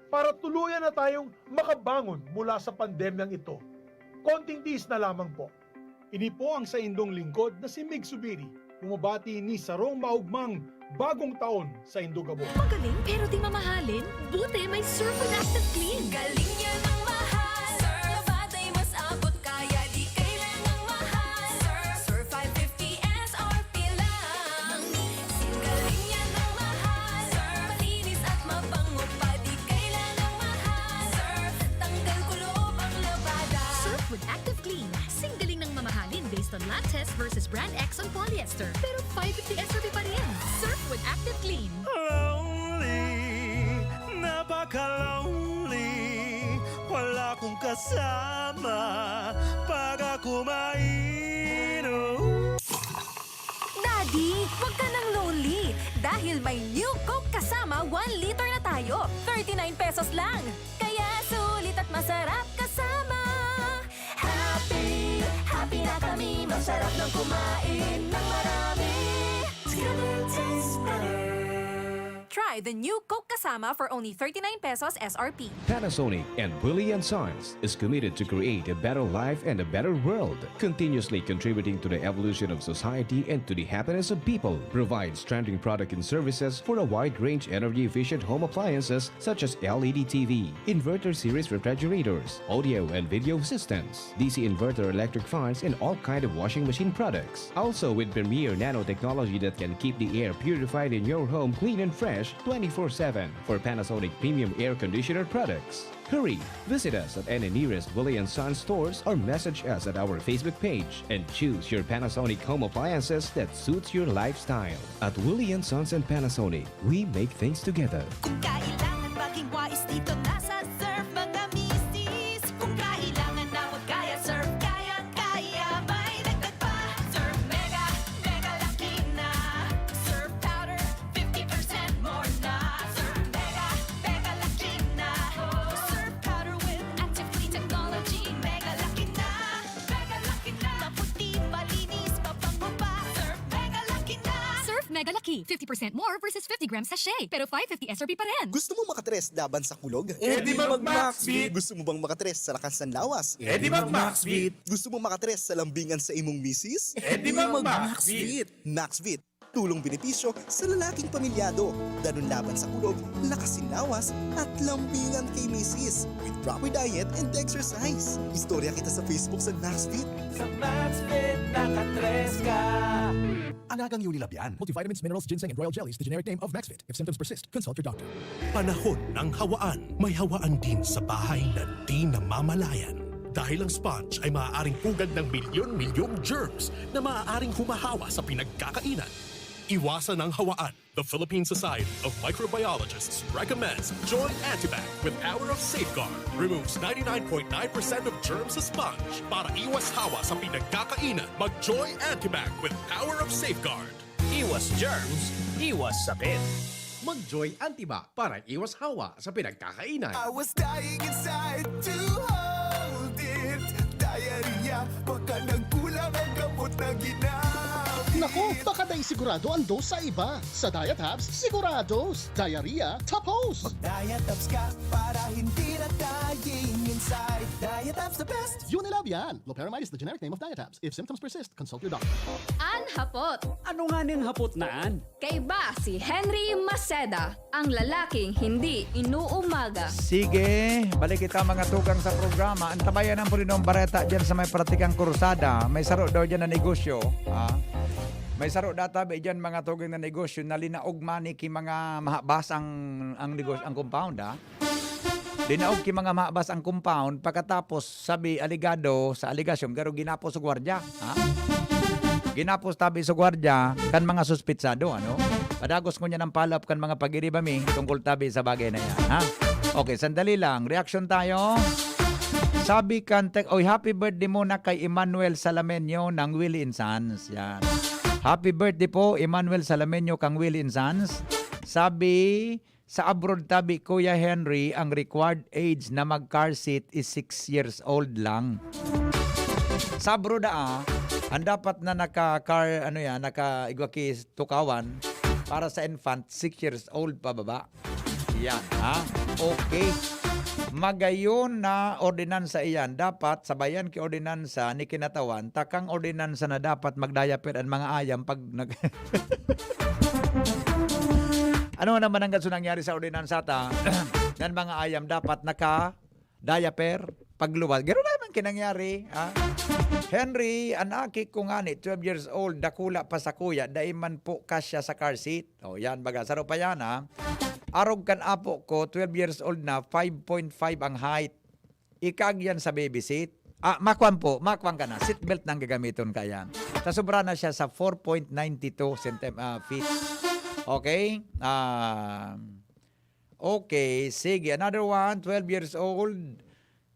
para tuluyan na tayong makabangon mula sa pandemyang ito. Konting tiis na lamang po. Ini po ang saindong lingkod na si Mig Subiri, bumabati ni sarong maugmang bagong taon saindo gabos. Magaling pero di mamahalin? Buti may Surf Active Clean. Galing niya ng mahal. Surf, patay mas abot kaya di kailangang mahal. Surf, Surf five fifty S R P lang. Galing niya ng mahal. Surf, malinis at mabango pa, di kailangang mahal. Surf, tanggal Surf. Pero five fifty S R P pa rin. Surf with Active Clean. Lonely, napaka-lonely. Wala kong kasama pag ako mainom. Daddy, wag ka nang lonely dahil may new Coke kasama one liter na tayo. Thirty-nine pesos lang. Kaya sulit at masarap kasama. Happy, happy na kami. Masarap nang kumain ng marami. Together tastes better. Try the new Coke Kasama for only thirty-nine pesos S R P. Panasonic and Willie and Sons is committed to create a better life and a better world, continuously contributing to the evolution of society and to the happiness of people. Provides trending product and services for a wide range energy-efficient home appliances such as L E D T V, inverter series refrigerators, audio and video systems, D C inverter electric fans, and all kind of washing machine products. Also with premier nanotechnology that can keep the air purified in your home clean and fresh twenty-four seven for Panasonic premium air conditioner products. Hurry! Visit us at any nearest Willie and Sons stores or message us at our Facebook page and choose your Panasonic home appliances that suits your lifestyle. At Willie and Sons and Panasonic, we make things together. Kung kailangan maging wais dito, nasa Surf mga misis. Kung kailangan na huwag kaya, Surf kaya, kaya. May dagdag pa, Surf Mega, Mega Laki na. Surf Powder, fifty percent more na. Surf Mega, Mega Laki na. Surf Powder with Active Clean Technology. Mega Laki na, Mega Laki na. Maputi, malinis, mabango pa. Surf Mega Laki na. Surf Mega Laki, fifty percent more versus fifty gram sachet. Pero five fifty S R P pa rin. Gusto mo makatres laban sa kulog? E di mag-Maxvit! Gusto mo bang makatres sa lakas ng lawas? E di mag-Maxvit! Gusto mo makatres sa lambingan sa imong misis? E di mag-Maxvit! Maxvit, tulong benepisyo sa lalaking pamilyado. Danun laban sa kulog, lakas sin lawas, at lambingan kay misis. With proper diet and exercise. Istorya kita sa Facebook sa Maxvit. Sa Maxvit, nakatres ka! Alagang Unilab yan. Multivitamins, minerals, ginseng, and royal jellies, the generic name of Maxvit. If symptoms persist, consult your doctor. Panahon ng hawaan. May hawaan din sa bahay na di namamalayan. Dahil ang sponge ay maaaring pugad ng milyon-milyong germs na maaaring humahawa sa pinagkakainan. Iwasan ang hawaan. The Philippine Society of Microbiologists recommends Joy Antibac with power of safeguard. Removes ninety-nine point nine percent of germs sa sponge. Para iwas hawa sa pinagkakainan, mag-Joy Antibac with power of safeguard. Iwas germs, iwas sakit. Mag-Joy Antibac para iwas hawa sa pinagkakainan. I was dying inside to hold it. Diarrhea, baka nagkulang ang gamot na ginamit. Naku, baka dai sigurado ang dose sa iba. Sa Diatabs, sigurados. Diarrhea, tapos! Mag-Diatabs ka para hindi na dying inside. Diatabs the best! Unilab yan! Loperamide is the generic name of Diatabs. If symptoms persist, consult your doctor. An hapot. Ano nga ning hapot na an? Kaiba si Henry Maceda, ang lalaking hindi inuumaga. Sige, balik kita mga tugang sa programa. Antabayan ang pulinong bareta dyan sa may pratikang kursada. May saro daw dyan na negosyo. Ha? May saro databi dyan mga tugang na negosyo na linaog mani ki mga mahabas ang, ang negosyo, ang compound. Ha? Linaog ki mga mahabas ang compound, pagkatapos sabi alegado sa alegasyon, garo ginapos sa gwardya. Ha? Ginapos tabi sa gwardya kan mga suspitsado, ano? Padagos ngunyan ang follow-up kan mga pag-iriba mi tungkol tabi sa bagay na yan, ha? Okay, sandali lang. Reaction tayo. Sabi kan tek-, oy, happy birthday muna kay Emmanuel Salamenyo ng Willie and Sons. Yan. Happy birthday po, Emmanuel Salamenyo kang Willie and Sons. Sabi, sa abroad tabi, Kuya Henry, ang required age na mag-car seat is six years old lang. Sa abroad, ah, ang dapat na naka-car, ano yan, naka-igwa ki tukawan para sa infant, six years old pababa. Yan, ha? Okay. Magayon na ordinansa iyan. Dapat sabayan ki ordinansa ni kinatawan, takang ordinansa na dapat magdayaper ang mga ayam pag nag-, Ano naman ang gaso nangyari sa ordinansa ta? Yan mga ayam dapat naka diaper pagluwas. Garo naman kinangyari, ha? Henry, an aki ko ngani, twelve years old, dakula pa sa kuya, dai man po kasya sa car seat. O, yan, baga, saro pa yan, ha? Arog kan apo ko, twelve years old na, five point five ang height. Ikag yan sa baby seat. Ah, makwan po, makwan ka na. Seatbelt nang gagamiton ka yan. Sa sobra na siya sa four point nine two centi-, ah, feet. Okay? Ah, okay, sige. Another one, twelve years old,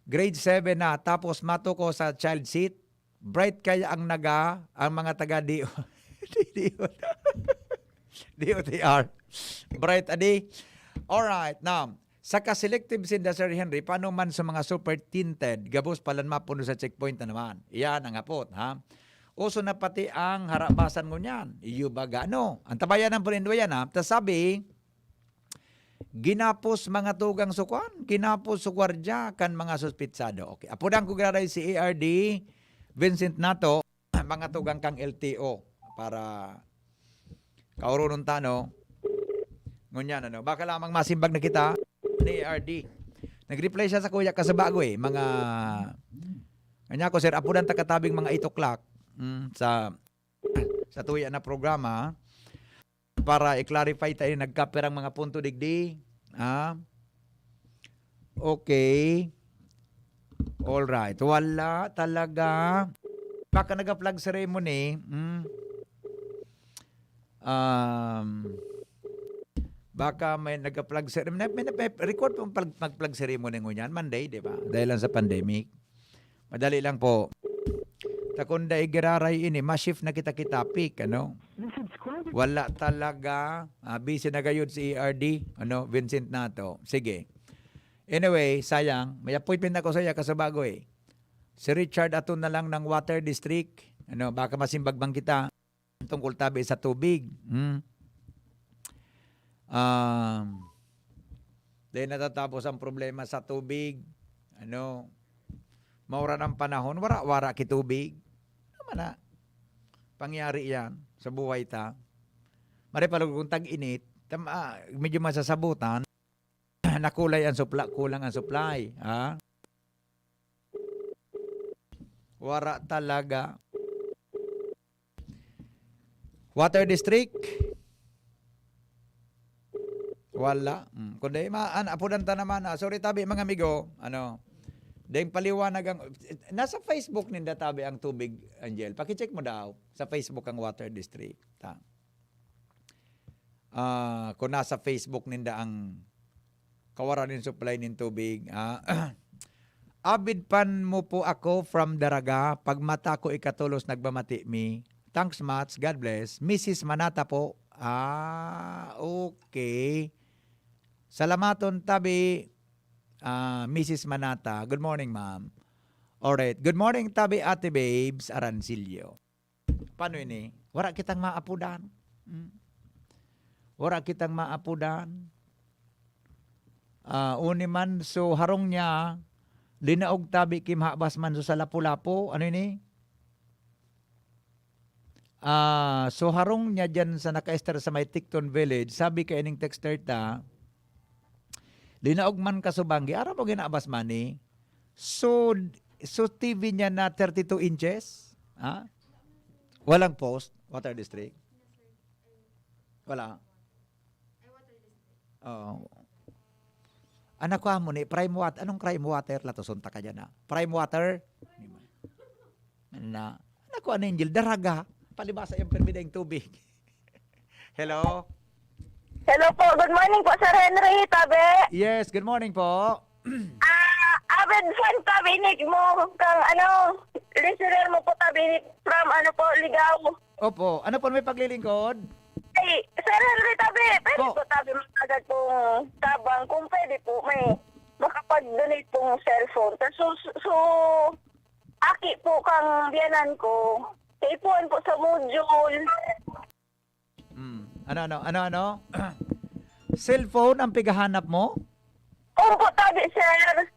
grade seven na, tapos matuko sa child seat. Bright kaya ang naga, ang mga taga D O, D O, D O T R. Bright, adi. Alright, now, sa ka-selective sinda, Sir Henry, paano man sa mga super tinted, gabos palan mapuno sa checkpoint na naman. Iyan ang apot, ha? Uso na pati ang harabasan ngunyan. Iyo baga, no? Ang tabayan ng Pulindo yan, ha? Tas sabi, ginapos mga tugang sukwan, ginapos sa gwardya kan mga suspitsado. Okay. Apodan ko graray si A R D Vincent Nato, mga tugang kang L T O para kaurunon ta, no? Ngunyan, ano? Baka lamang masimbag na kita ni A R D. Nag-reply siya sa kuya ka sa bago, eh. Mga, kanya ko, sir, apodan ta katabing mga eight o'clock, mm, sa, sa tuya na programa para i-clarify tayo nagkapirang mga punto digdi. Ah? Okay. All right. Wala talaga. Baka nag-flag ceremony. Hmm. Um, baka may nag-flag ceremony. May, may, may record pong plag-, mag-flag ceremony ngunyan. Monday, di ba? Dahil lang sa pandemic. Madali lang po. Ta kun dai giraray ini, ma-shift na kita ki topic, ano? Wala talaga. Ah, busy na gayud si A R D, ano, Vincent Nato. Sige. Anyway, sayang. May appointment ako sa iya, kasubago eh. Si Richard aton na lang ng Water District. Ano, baka masimbag man kita. Tungkol tabi sa tubig. Hmm. Um, dahil natatapos ang problema sa tubig. Ano, mauran ang panahon, wara-wara ki tubig. Tama na. Pangyari yan sa buhay ta. Mare palugod kung tag-init, tam-, ah, medyo masasabutan, nakulay ang supla-, kulang ang supply. Ha? Wara talaga. Water District? Wala. Mm. Kundi, ma-, an-, apudan ta naman, ah. Sorry, tabi, mga amigo. Ano, deng paliwanag ang, nasa Facebook ninda, tabi, ang tubig, Angel. Pakicheck mo daw sa Facebook ang Water District. Ta. Ah, kung nasa Facebook ninda ang kawaran nin supply nin tubig, ah. Avid fan mo po ako from Daraga. Pag mata ko ikatolos, nagmamati mi. Thanks much. God bless. Missus Manata po. Ah, okay. Salamaton tabi, ah, Missus Manata. Good morning, ma'am. Alright. Good morning, tabi, Ate Babes Arancillo. Paano ini? Wara kitang maapudan. Hmm. Wara kitang maapudan. Ah, uni man, so harong niya, linaog tabi ki mahabas man so sa Lapu-Lapu. Ano ini? Ah, so harong niya diyan sa naka-ester sa may Ticton Village, sabi kay ining texter ta, linaog man kasubanggi, aram mo ginabas man ni? So, so T V niya na thirty-two inches? Ha? Walang post, Water District? Wala. Oo. Anak ko amo ni, prime water. Anong prime water? Latoson ta ka dyan, ha? Prime water? Na. Anak ko, ano, Angel? Daraga. Palibasa yung permi daing tubig. Hello? Hello po. Good morning po, Sir Henry, tabi. Yes, good morning po. Ah, avid fan tabi ni mo kang ano, listener mo po tabi ni from ano po, Ligao. Opo. Ano po may paglilingkod? Ay, Sir Henry, tabi. Pwede Po. po tabi magagad pong tabang kung pwede po may makapag-donate pong cellphone. So, so, so, aki po kang biyanan ko. Kaipuhan po sa module. Hmm. Ano, ano, ano, ano? Cellphone ang pighahanap mo? Opo, tabi, sir.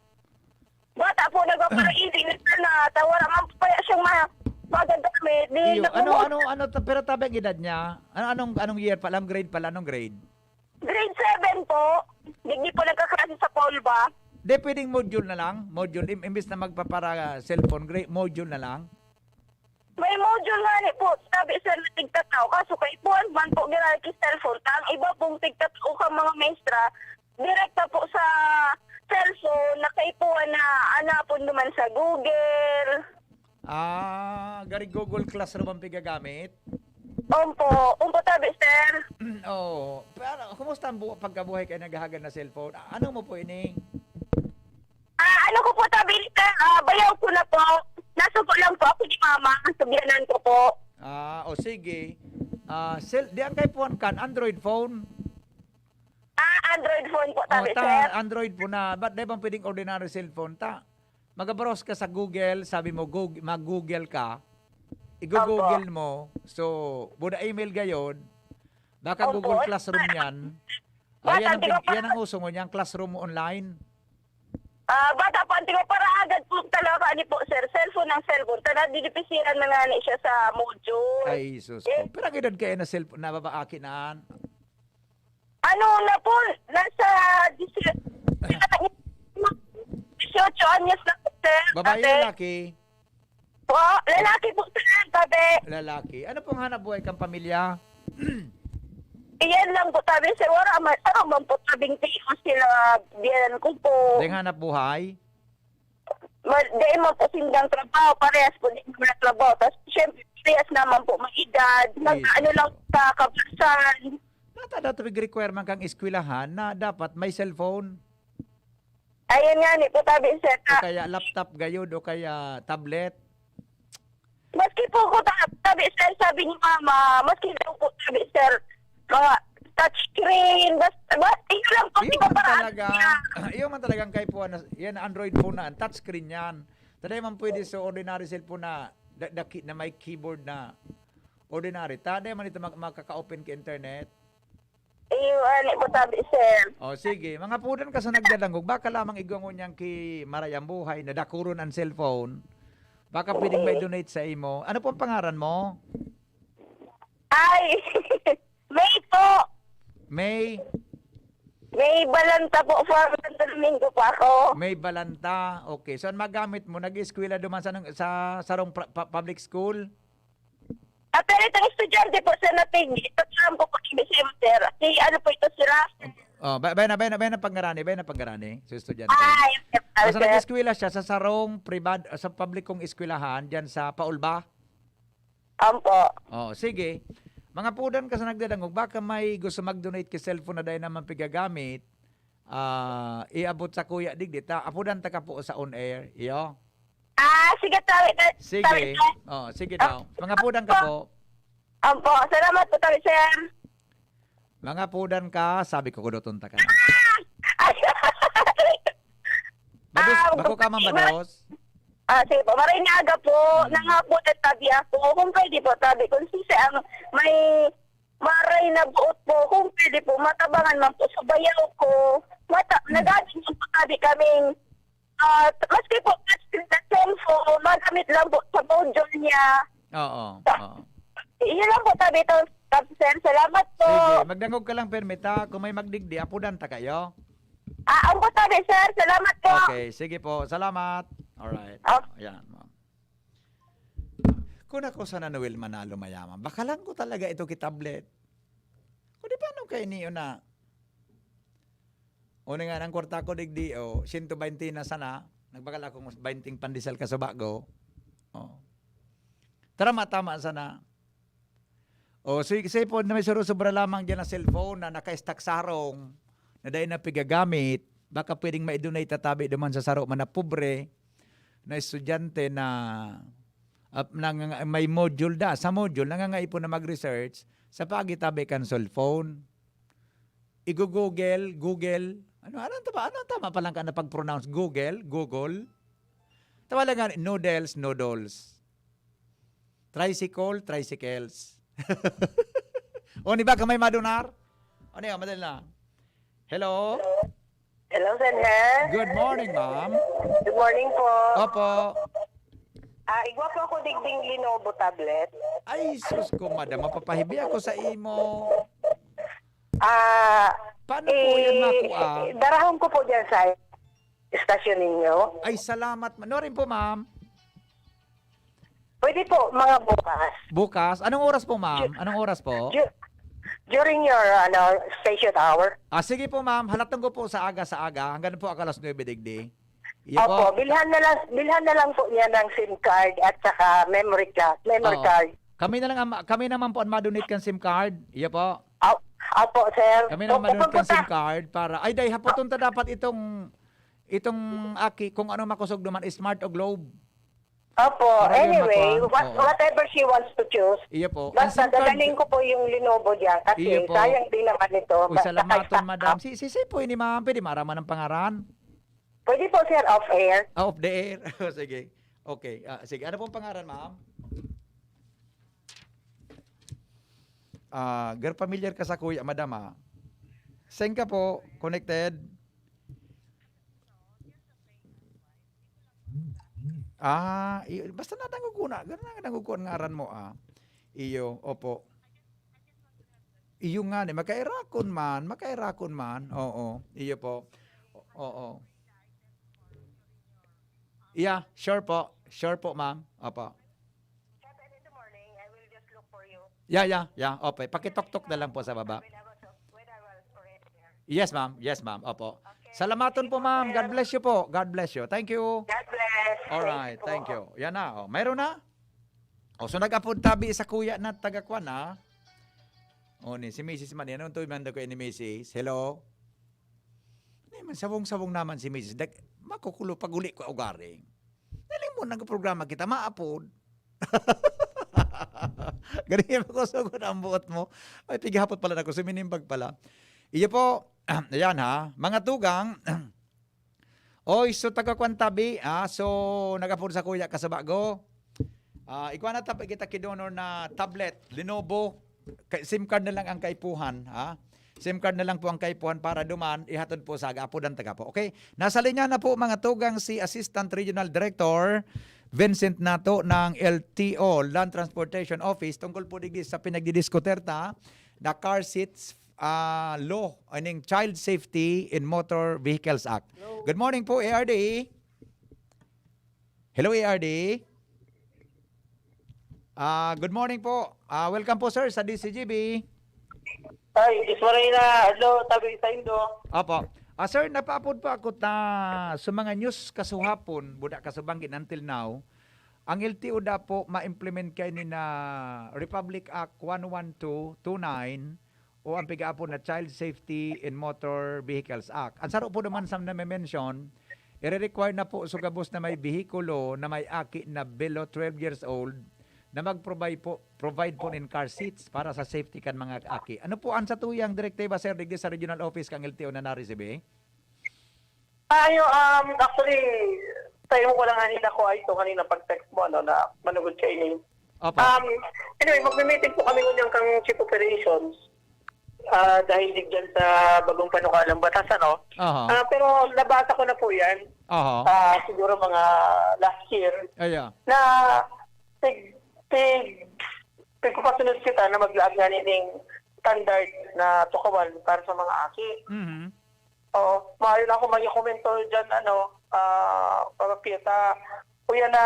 Bata po, nagpaparaisip na, ta wala man po kaya siyang ma-, magagamit. Di Iyo, naku- ano, ano, ano, ta-, pero tabi ang edad niya? Ano, anong, anong year pala? Anong grade pala? Anong grade? Grade seven po. Digdi po nagkaklase sa Polba. Di, pwedeng module na lang. Module. Im-, imbis na magpapara cellphone, grade, module na lang. May module nga ni po, tabi, sir, na tigtatao. Kaso kaipuhan man po, ginagi cellphone. Ta ang iba pong tigtatao ka mga maestra, direkta po sa cellphone, nakaipuhan na anapon naman sa Google. Ah, gari Google Classroom ang pigagamit? Ompo, ompo tabi, sir. Oo. Pero kumusta ang bu- pagkabuhay kay naghahagad na cellphone? Ah, ano mo po ini? Ah, ano ko po tabi, sir? Ah, bayaw ko na po. Nasugo lang po ako ni mama. Ang tubyanan ko po. Ah, o sige. Ah, sel di ang kaipuhan kan Android phone. Ah, Android phone po Oh, tabi, ta sir. Android po na. Ba't di bang pwedeng ordinary cellphone ta? Magabrowse ka sa Google, sabi mo, Goog- mag-Google ka, igo-Google Opo. mo, so, buda email gayod, baka Opo. Google Classroom yan. Oh, Bata, yan, ang, di ba, pig- yan ang uso mo niyan, classroom mo online. Ah, bata po, ang tingin para agad po talaga ni po, sir. Cellphone ng cellphone. Tana, didipisiran na nga ni siya sa module. Ay, sus Eh, ko. Pero ang edad kaya na cellphone, nababa akin na. Ano na po, nasa disi-, dieciocho anyos na po, sir. Babae, Ate. lalaki? Po, lalaki po, sir, tabi. Lalaki. Ano pong hanap buhay kang pamilya? Iyan lang po, tabi, sir. Wala man, ano man po, tabing tiyo sila, biyanan ko po. Deng hanap buhay? Ma-, dahil man po sindang trabaho, parehas po din naman ang trabaho. Tapos, syempre, parehas naman po may edad. Nag-, Yes. ano lang sa kabasan. Nata daw tubig requirement kang eskwelahan na dapat may cellphone. Ayun nga, ni po, tabi, sir, O na kaya laptop gayod o kaya tablet. Maski po ko ta-, tabi, sir, sabi ni mama, maski daw po, tabi, sir, mga touchscreen, basta, basta, yun lang po, Iyo di ba, man paraan talaga, niya? iyo man talagang kaipuhan na, yan, Android phone na, ang touchscreen yan. Taday man pwede sa ordinary cellphone na, da- daki na may keyboard na ordinary. Taday man ito mak- makaka-open ka internet. Iyo, ani po, tabi, sir. O, sige. Mga pudan ka sa nagdadangog, baka lamang igwa ngunyan ki maray ang buhay, nadakuron ang cellphone. Baka pwedeng may donate sa imo. Ano po ang pangaran mo? Ay, May po. May? May Balanta po, from Santo Domingo po ako. May Balanta. Okay. So, ang magamit mo, nag-eskwela duman sa, sa sarong pra- pa- public school? Ah, pero itong estudyante po, sir, na pig-, ito, alam ko po, ibig sabihin, sir. Si, ano po ito, si Rafi. Oh, ba, ba na, ba na, ba na pangarani, ba na pangarani, si estudyante. Ay, okay, Basta sir. nag-eskwela siya sa sarong pribad-, sa publikong eskwelahan, diyan sa Paulba? Ampo. Oh, sige. Mga pudan ka sa nagdadangog, baka may gusto mag-donate kay cellphone na dahil naman pigagamit, ah, iabot sa kuya digdi, ta, apudan ta ka po sa on air, iyo? Ah, sige, tabi, tabi, Sige. tabi, tabi. Oh, sige Ah, daw. Mga pudan ka po. Ampo, salamat po, tabi, sir. Mga pudan ka, sabi ko, kudoton ta ka na. Ah! Ay! Bados, Ah, bako ka man, ma-, bados? Ah, sige po. Maray na aga po. Hmm. Nangapot at tabi ako. Kung pwede po, tabi, kung sisi ang may maray na buot po, kung pwede po, matabangan man po sa bayaw ko. Mata-, Hmm. nagaging po tabi kaming, ah, maski po, maski sa cellphone, magamit lang po sa module niya. Oo, oo. Yun lang po, tabi, to, tabi, sir. Salamat po. Sige, magdangog ka lang, permita. Kung may magdigdi, apudan ta kayo. Ah, ang po, tabi, sir. Salamat po. Okay, sige po. Salamat. Alright. Okay. Ayan, ma'am. Kung ako sana, Noel, manalo mayaman, baka lang ko talaga ito ki tablet. Kung di paano kayo niyo na, o nga, ang kwarta ko, digdi, o, siyento baynte na sana, nagbakal akong baynting pandesal ka sa bago. O. Tama, tama sana. O, si, si po, na may suro-sobra lamang dyan na cellphone na naka-stack sa harong, na dahil na pigagamit, baka pwedeng ma-donate tatabi duman sa saro man na pobre, na estudyante na, ah, nanganga-, may module da, sa module, nangangaipon na mag-research sa pagitabi kan cellphone. Igo-Google, Google. Ano, ano ang tama, ano ang tama palang ka na pag-pronounce? Google? Google? Tawala nga, noodles, noodles. Tricycle, tricycles. O, ni ba ka may madunar? Ano yan? Madali na. Hello? Hello, Senator. Good morning, ma'am. Good morning po. Opo. Ah, igwa po ako digding Lenovo tablet. Ay, sus ko, madam. Mapapahibi ako sa imo. Ah, Paano po yan eh, makuha? Darahon ko po dyan sa estasyon ninyo. Ay, salamat. Ma-, Norin po, ma'am. Pwede po, mga bukas. Bukas? Anong oras po, ma'am? Ju-, Anong oras po? ju-, During your, ano, station hour? Ah, sige po, ma'am. Halatang ko po sa aga, sa aga. Hanggang po ako alas nuebe digdi. Iya Opo, po. Bilhan na lang, bilhan na lang po niya ng SIM card at saka memory card. Memory Oo. card. Kami na lang ang, kami naman po ang madonate kan SIM card. Iya po. Op-, opo, sir. Kami na ang madonate kan SIM card para, ay, dahil hapoton ta dapat itong, itong aki, kung ano makosog naman, Smart o Globe. Opo, Para yun anyway, matuan. what, Oo. whatever she wants to choose. Iya po. Ang Basta SIM card dadaling ko po yung Lenovo dyan kasi Iya po. sayang din naman ito. Uy, Basta salamaton, kahit madam. Si, si, si po ini, ma'am. Pwede maraman ang pangaran? Pwede po, sir, off air. Ah, off the air. Sige. Okay. Ah, sige. Ano pong pangaran, ma'am? Ah, gar familiar ka sa kuya, madam, ah. Saan ka po connected? Ah, i-, basta nadangog ko na. Ganun na nadangog ko ang ngaran mo, ah. Iyo, opo. Iyo nga ni, makairakon man, makairakon man. Oo, iyo po. Oo. Yeah, sure po. Sure po, ma'am. Opo. Yeah, yeah, yeah. Opo, pakitoktok na lang po sa baba. Yes, ma'am. Yes, ma'am. Opo. Salamaton po, ma'am. God bless you po. God bless you. Thank you. God bless. All right. Thank you. Yan na, oh. Mayroon na? Oh, so nag-apod tabi sa kuya na taga kwan, ah. Oh, ni si misis man yan. Anong tuwi man daw kayo ni misis? Hello? Ni man, sawong-sawong naman si misis. Dag-, makukulo pag uli ko ugaring. Naling mo nagprograma kita, maapod. Ganyan mo ko sugod ang buot mo. Ay, pighapot pala na ko, suminimbag pala. Iyo po, ayan ha, mga tugang, oy, so taga kwan tabi, ah, so nag-apod sa kuya kasabago. Ah, igwa na tabi kita kidonor na tablet, Lenovo, ka-, SIM card na lang ang kaipuhan, ha? SIM card na lang po ang kaipuhan para duman, ihatod po sa aga, apodan taga po. Okay, nasa linya na po mga tugang si Assistant Regional Director Vincent Nato ng L T O, Land Transportation Office, tungkol po digdi sa pinagdidiskuter ta na car seats, ah, law, aning Child Safety in Motor Vehicles Act. Hello. Good morning po, A R D. Hello, A R D. Ah, good morning po. Ah, welcome po, sir, sa D C G B. Ay, Diyos maray na adlaw, tabi sa Indo. Opo. Ah, sir, napaapod po ako ta sa mga news kasuhapon, buda kasubanggit until now, ang L T O da po ma-implement kay ni na Republic Act one one two two nine o ang pigaapod na Child Safety in Motor Vehicles Act. Ang saro po naman sa name-mention, ire-require na po sa gabos na may behikulo na may aki na below twelve years old na mag-provide po, provide po nin car seats para sa safety kan mga aki. Ano po ang satuyang direktiba, sir, digdi sa regional office kang L T O na na-receive? Ah, ayo, um, actually, sa imo ko lang kanina ko ay ito, kanina pag-text mo, ano, na manugod ka ini. Opo. Um, anyway, magme-meeting po kami ngunyan kang Chief Operations. Ah, dahil di dyan sa bagong panukalang batas, ano? Aha. Ah, pero nabasa ko na po yan. Aha. Ah, siguro mga last year. Aya. Na tig-, tig-, tigpapasunod kita na maglaag nga ning standard na tukawan para sa mga aki. Mhm. Oo, maayo na ako mag-komento dyan, ano, ah, Papa Pieta. Kuya na,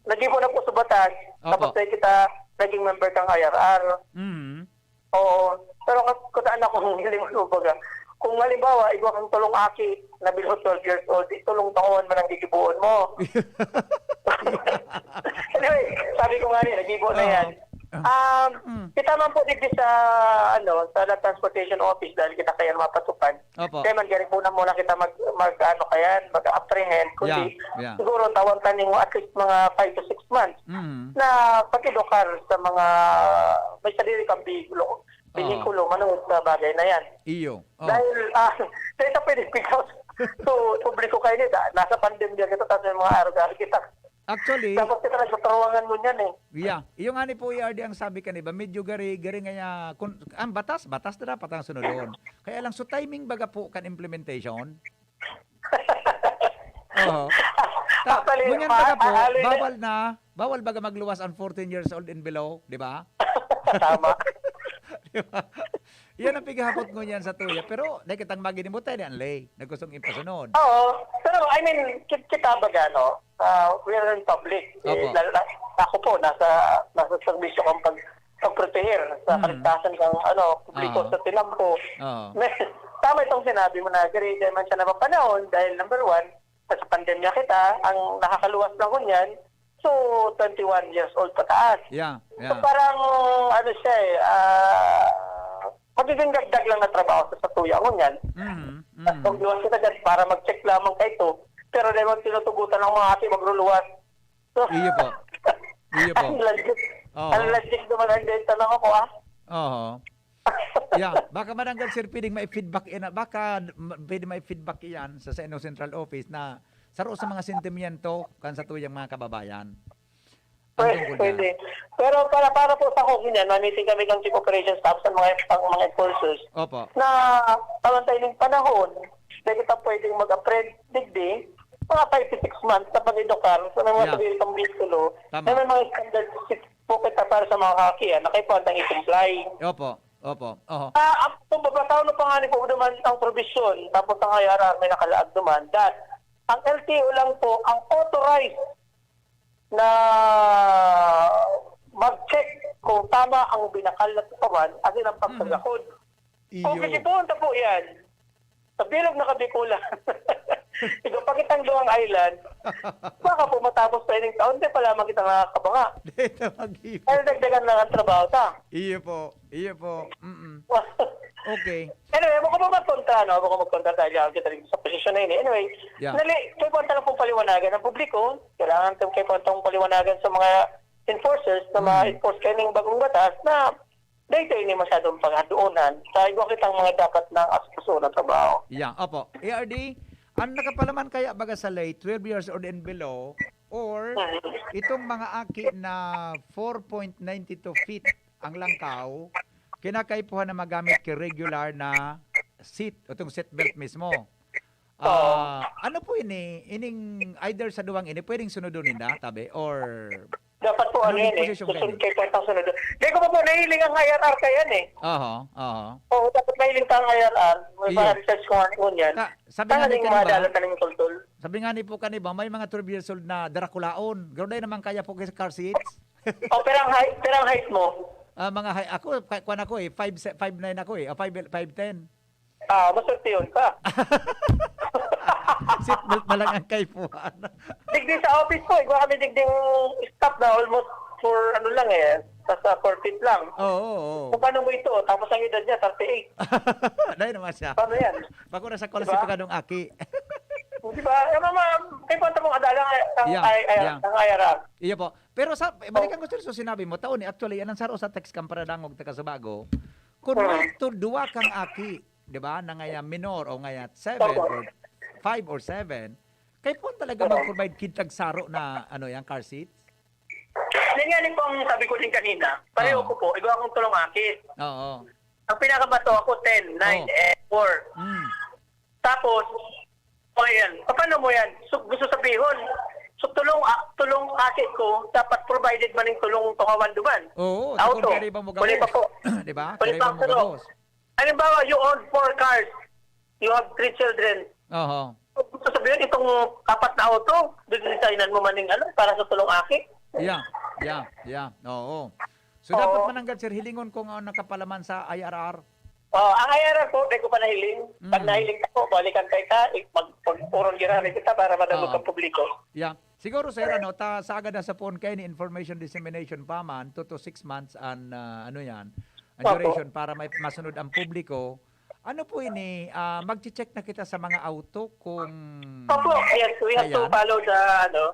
nag-ibo na po sa batas, Opo. tapos na kita naging member kang I R R. Mhm. Oo, pero kas-, kutaan ako ng hiling mo baga. Kung halimbawa, igwa kang tulong aki na below twelve years old, di tulong taon man ang gigibuon mo. Anyway, sabi ko nga rin, nag-ibo na Oo. yan. Ah. Um, Mm. kita man po digdi sa, ano, sa Land Transportation Office dahil kita kaya mapatukan. Opo. Kaya man, gani po na muna kita mag, mag, ano, kaya, mag-apprehend, kundi Yeah, yeah. siguro tawan ta ning at least mga five to six months Mm. na pag-edukar sa mga may sadiri kang behikulo, Oo. behikulo, manungod sa bagay na yan. Iyo. Oh. Dahil, ah, sa isa pwede pick out. So, publiko kayo nito, nasa pandemya kita, tapos may mga araw-araw kita. Actually, Tapos kita nagtatawangan mo niyan eh. Yeah. Iyo nga ni po, A R D, ang sabi ka ni ba, medyo gari, gari nga niya, kun, ang batas, batas na dapat ang sunodon. Kaya lang, so timing baga po kan implementation? Oo. Ta-, Actually, ngunyan ma-, baga po, ali-, bawal na, bawal baga magluwas ang fourteen years old and below, di ba? Tama. Di ba? Yan ang pighapot ngunyan sa tuya. Pero, dahil kitang maginimutan, yan lay. Nagkustong ipasunod. Oo. Pero, I mean, kit-, kita baga, no? Ah, we are in public. Eh, Opo. lalo na, ako po, nasa, nasa serbisyo kang pag-, pagproteher sa Mm. kaligtasan ng, ano, publiko Oo. sa tinampo. Oo. Tama itong sinabi mo na gari, dahil man siya napapanahon dahil, number one, sa pandemya kita, ang nakakaluwas lang ngunyan, so, twenty-one years old pataas. Yeah, So, yeah. parang, ano siya eh, ah, magiging dagdag lang na trabaho sa satuya ngunyan. Mhm, At mhm. magluwas kita dyan para mag-check lamang kaito. Pero dahil man tinutugutan ng mga aki, magruluwas. So, Iyo po. Iyo po. ang logic, Oo. ang logic naman ang data lang ako, ah. Oo. Yeah, baka mananggad, sir, pwedeng mai-feedback yan, baka ma-, pwede mai-feedback iyan sa, sa inyo central office na saro sa mga sentimiento kan satuyang mga kababayan. Ang Pwede, tungkol dyan. pwede. Pero para, para po sa akin yan, ma-meeting kami ng Chief Operations Staff sa mga, ang mga enforcers Opo. na pamantay ng panahon na kita pwedeng mag-apprehend digdi, mga five to six months na pag-edukar sa mga Yeah. sabihin pang bitulo Tama. na may mga standard po kita para sa mga kakian na kaipuhan tang i-comply. Opo, opo. Oho. Ah, ang pababataw na pa nga ni po naman ang probisyon, tapos ang I R R may nakalaag naman, that ang L T O lang po ang authorized na mag-check kung tama ang binakal na tukawan at ilang Mhm. pagkagakod. Kung Iyo. kisipuhon ta po yan, sa bilog na Kabikulan, ikaw pa kitang duwang island, baka po matapos pa ining taon, di pa lamang kita nakakabanga. Dito mag-ipo. Kaya dagdagan lang ang trabaho ta. Iyo po. Iyo po. Mm-mm. Okay. Anyway, ako pa magkontra, no? Ako magkontra dahil ako kita rin sa posisyon na yun. Eh. Anyway, Yeah. dali, kaya po ang tanong pong paliwanagan ng publiko, kailangan ko kayo po itong paliwanagan sa mga enforcers na Mm. ma-enforce kayo ng bagong batas na dahil kayo hindi masyadong paghaduunan sa igwa kitang mga dapat na asikaso na trabaho. Yeah, opo. A R D, ang nakapalaman kaya baga sa lay, twelve years old and below, or Mm. itong mga aki na four point nine two feet ang langkaw, kinakaipuhan na magamit ki regular na seat, o itong seat belt mismo. Oo. Ah, ano po ini? Ining either sa duwang ini, pwedeng sunodon ninda, tabi? Or Dapat po, ano ano yung yan eh, posisyon susunod kani? kay Pwentang sunod. Di ko pa po nahiling ang I R R kaya yan eh. Aha, aha. Oo, dapat nahiling ka ang I R R. May Iyo. mga research ko nga ni ngunyan. Ka-, sabi nga ni Tanganing kani ba? madala ka ng kultul. Sabi nga ni po kani ba, may mga twelve years old na darakulaon. Garo dai naman kaya po kay car seats? O, pirang height, pirang height mo? Ah, mga high, ako, ka-, kwan ako eh, five se-, five nine ako eh, ah, five, five ten. Ah, maswerte yun ka. Seatbelt na lang ang kaipuhan. Digdi sa office ko, igwa kami digding staff na almost for ano lang eh, nasa four feet lang. Oo, oo. Kung paano mo ito, tapos ang edad niya, thirty-eight. Dahil naman siya. Paano yan? Bako na sa Diba? kwalipikadong aki. Di ba? Yung mga, kay punta mong adala ang, ang, Yeah, ay, ay, yeah. ang I R R. Iyo po. Pero sa, balikan Oh. ko, sir, sa sinabi mo, tao ni, actually, yan ang saro sa text kang paradangog, taga Subago. Kung Hmm. may tu-, duwa kang aki, di ba, na ngaya minor o ngaya seven Opo. or five or seven, kaipuhan talaga Oo. mag-provide kid tag saro na, ano yan, car seats? Yan nga rin po ang sabi ko din kanina. Pareho Oo. ko po, igwa akong tulong aki. Oo. Ang pinakabato ako, ten, nine, Oh. eh, four. Mm. Tapos, o yan, paano mo yan? So, gusto sabihon, so tulong, ah, tulong aki ko, dapat provided man yung tulong tungawan duman. Oo, Auto. Takon kaya ibang mo Wala gabos. pa po. Di ba? Wala Kaya pa ibang mo tulong. gabos. Halimbawa, you own four cars, you have three children. Oho. Gusto sabihin, itong apat na auto, didesignan mo man yung ano, para sa tulong aki. Yeah, yeah, yeah. Oo. So, Oo. dapat mananggad, sir, hilingon kung ano nakapalaman sa I R R. Oh, ang I R R po, di ko pa nahiling. Pag Mm. nahiling ako, balikan kayo ka, ik-, mag-, mag-uron gira na kita para madangog Oo. ang publiko. Yeah. Siguro, sir, ano, ta, sa agad na sa phone kayo ni information dissemination pa man, two to six months and, ah, ano yan, ang Opo. duration para may masunod ang publiko. Ano po ini, ah, magche-check na kita sa mga auto kung Opo, yes, we have to kaya? follow the, ano,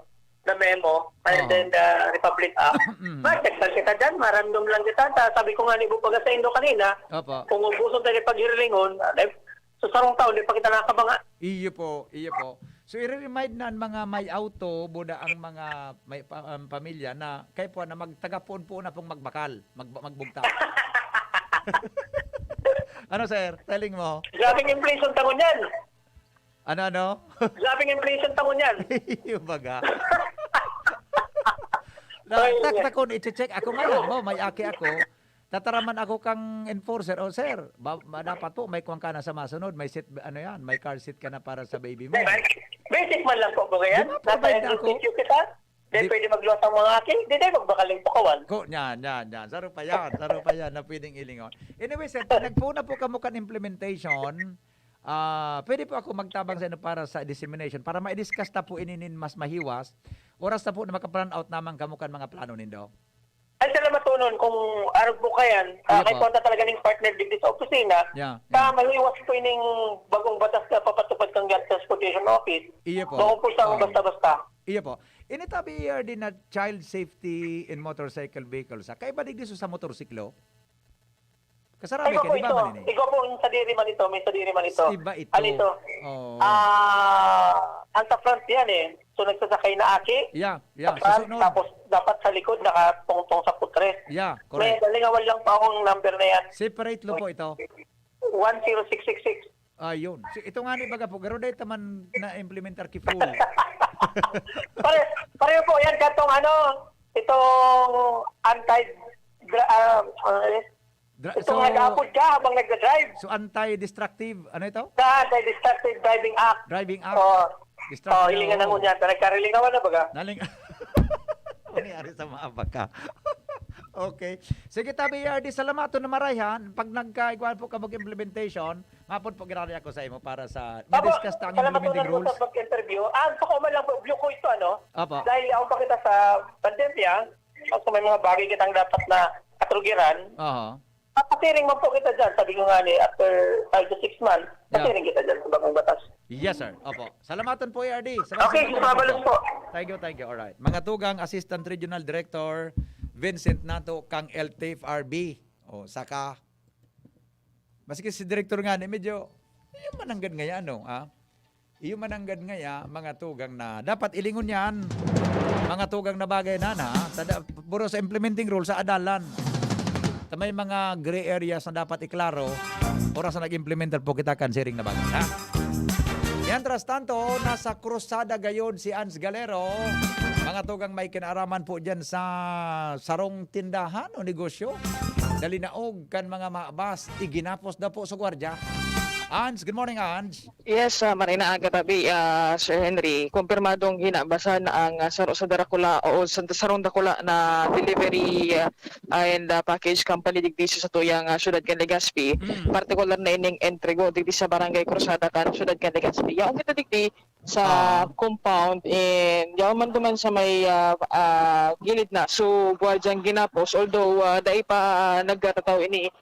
the memo and Oo. then the Republic Act. Mm. Ma-check lang kita dyan, ma-random lang kita. Ta-, sabi ko nga ni Bupaga sa Indo kanina, Opo. kung ubuson tayo paghiringon, ah, like, sa sarong taon, di pa kita nakakabanga. Iyo po, iyo po. So, i-remind na ang mga may auto, buda ang mga may pa-, ang pamilya na kayo po na magtagapoon po na pong magbakal, mag-, magbugtak. Ano, sir? Telling mo? Grabing inflation tangon yan. Ano, ano? Grabing inflation tangon yan. Yung baga. Na, Ay, tak-, yeah. takon, i-check. Ako nga lang, mo, may aki ako. Tataraman ako kang enforcer. "Oh, sir, ba, ba, dapat po may kuwan ka na sa masunod. May seat, ano yan, may car seat ka na para sa baby mo." Di ba? Basic man lang po, po yan. Di ba, Nasa provide na ako? N L T Q kita. Di pwede magluwas ang mga aki, di tayo magbakal ng Bukawan. Ko, yan, yan, yan. Saro pa yan, saro pa yan na pwedeng ilingon. Anyway, sir, pag nagpuna po kamo kan implementation, ah, pwede po ako magtabang sa inyo para sa dissemination, para ma-discuss ta po ininin mas mahiwas, oras na po na maka-plan out naman kamo kan mga plano nindo. Ay, salamat po nun. Kung arog po kayan, ah, Iyo may po. Punta talaga ng partner digdi sa opisina, Yeah, yeah. Mahiwas po ining bagong batas na papatupad kang Land Transportation Office. Iyo po. Bako po sa Oo. Basta-basta. Iyo po. Ini tabi, E R D, na child safety in motorcycle vehicles, ha? Kaiba digdi sa motorsiklo? Kasarami Ay, ka, di ba, ito. Manini? Ikaw po, yung sadiri man ito, may sadiri man ito. Iba ito. Ano ito? Oh. Ah, ang sa front yan eh. So, nagsasakay na aki. Yeah, yeah. Sa front, susunod. Tapos dapat sa likod, nakatungtong sa putres. Yeah, correct. May nalingawan lang pa akong number na yan. Separate lo po ito. one zero six six six. Ayun. Si, ito nga ni baga po, garo dahil taman na-implementar ki full. Pare, pareho po yan, katong ano, itong anti, gra, ah, ah, Dra- itong so, nag-aapod ka habang nagda-drive. So, anti-destructive, ano ito? Sa Anti-Destructive Driving Act. Driving Act. Oh, Destructive. Oh, hilingan ng unya. Nagkarilingawan na baga? Naling... Nangyari sa mga baka. Okay. Sige, tabi, Yardi, salamat to na marayhan. Pag nagkaigwan po ka mag-implementation, Mapod po, grabe ako sa imo para sa ma-discuss ta ang implementing rules. Salamat po sa pag-interview. Ah, gusto ko man lang po, blue ko ito, ano? Opo. Dahil ako pa kita sa pandemya, so may mga bagay kitang dapat na katugiran. Aha. Papasiring man po kita dyan. Sabi ko nga ni, after five to six months, yeah, pasiring kita dyan sa bagong batas. Yes, sir. Opo. Salamatan po, A R D. Salamat okay, sa mabalos po. Thank you, thank you. Alright. Mga tugang, Assistant Regional Director Vincent Nato, kang L T F R B. O, saka Maski si direktor nga ni, medyo, iyo mananggad ngaya, ano, ah? Iyo mananggad ngaya, mga tugang na, dapat ilingon yan, mga tugang na bagay na, na, sa, puro sa implementing rules, sa adalan. Sa may mga gray areas na dapat iklaro, oras na nag-implementar po kita kan siring na bagay, ha? Mientras tanto, nasa krusada gayod si Ans Galero. Mga tugang may kinaaraman po dyan sa sarong tindahan o negosyo. Dali na og kan mga maabas, iginapos na po sa gwardiya. Ans, good morning, Ans. Yes, uh, maray na aga tabi, uh, Sir Henry. Kumpirmadong ginabasan ang uh, saro sa darakula o sa sarong dakula na delivery uh, and uh, package company digdi sa tuyang uh, syudad kan Legazpi, mm, partikular na ining Entrego digdi sa Barangay Cruzada kan syudad kan Legazpi. Yaong kita digdi sa compound and yaw man duman sa may uh, uh, gilid na. So, gwardyang ginapos, although uh, dai pa uh, nagkatataw ini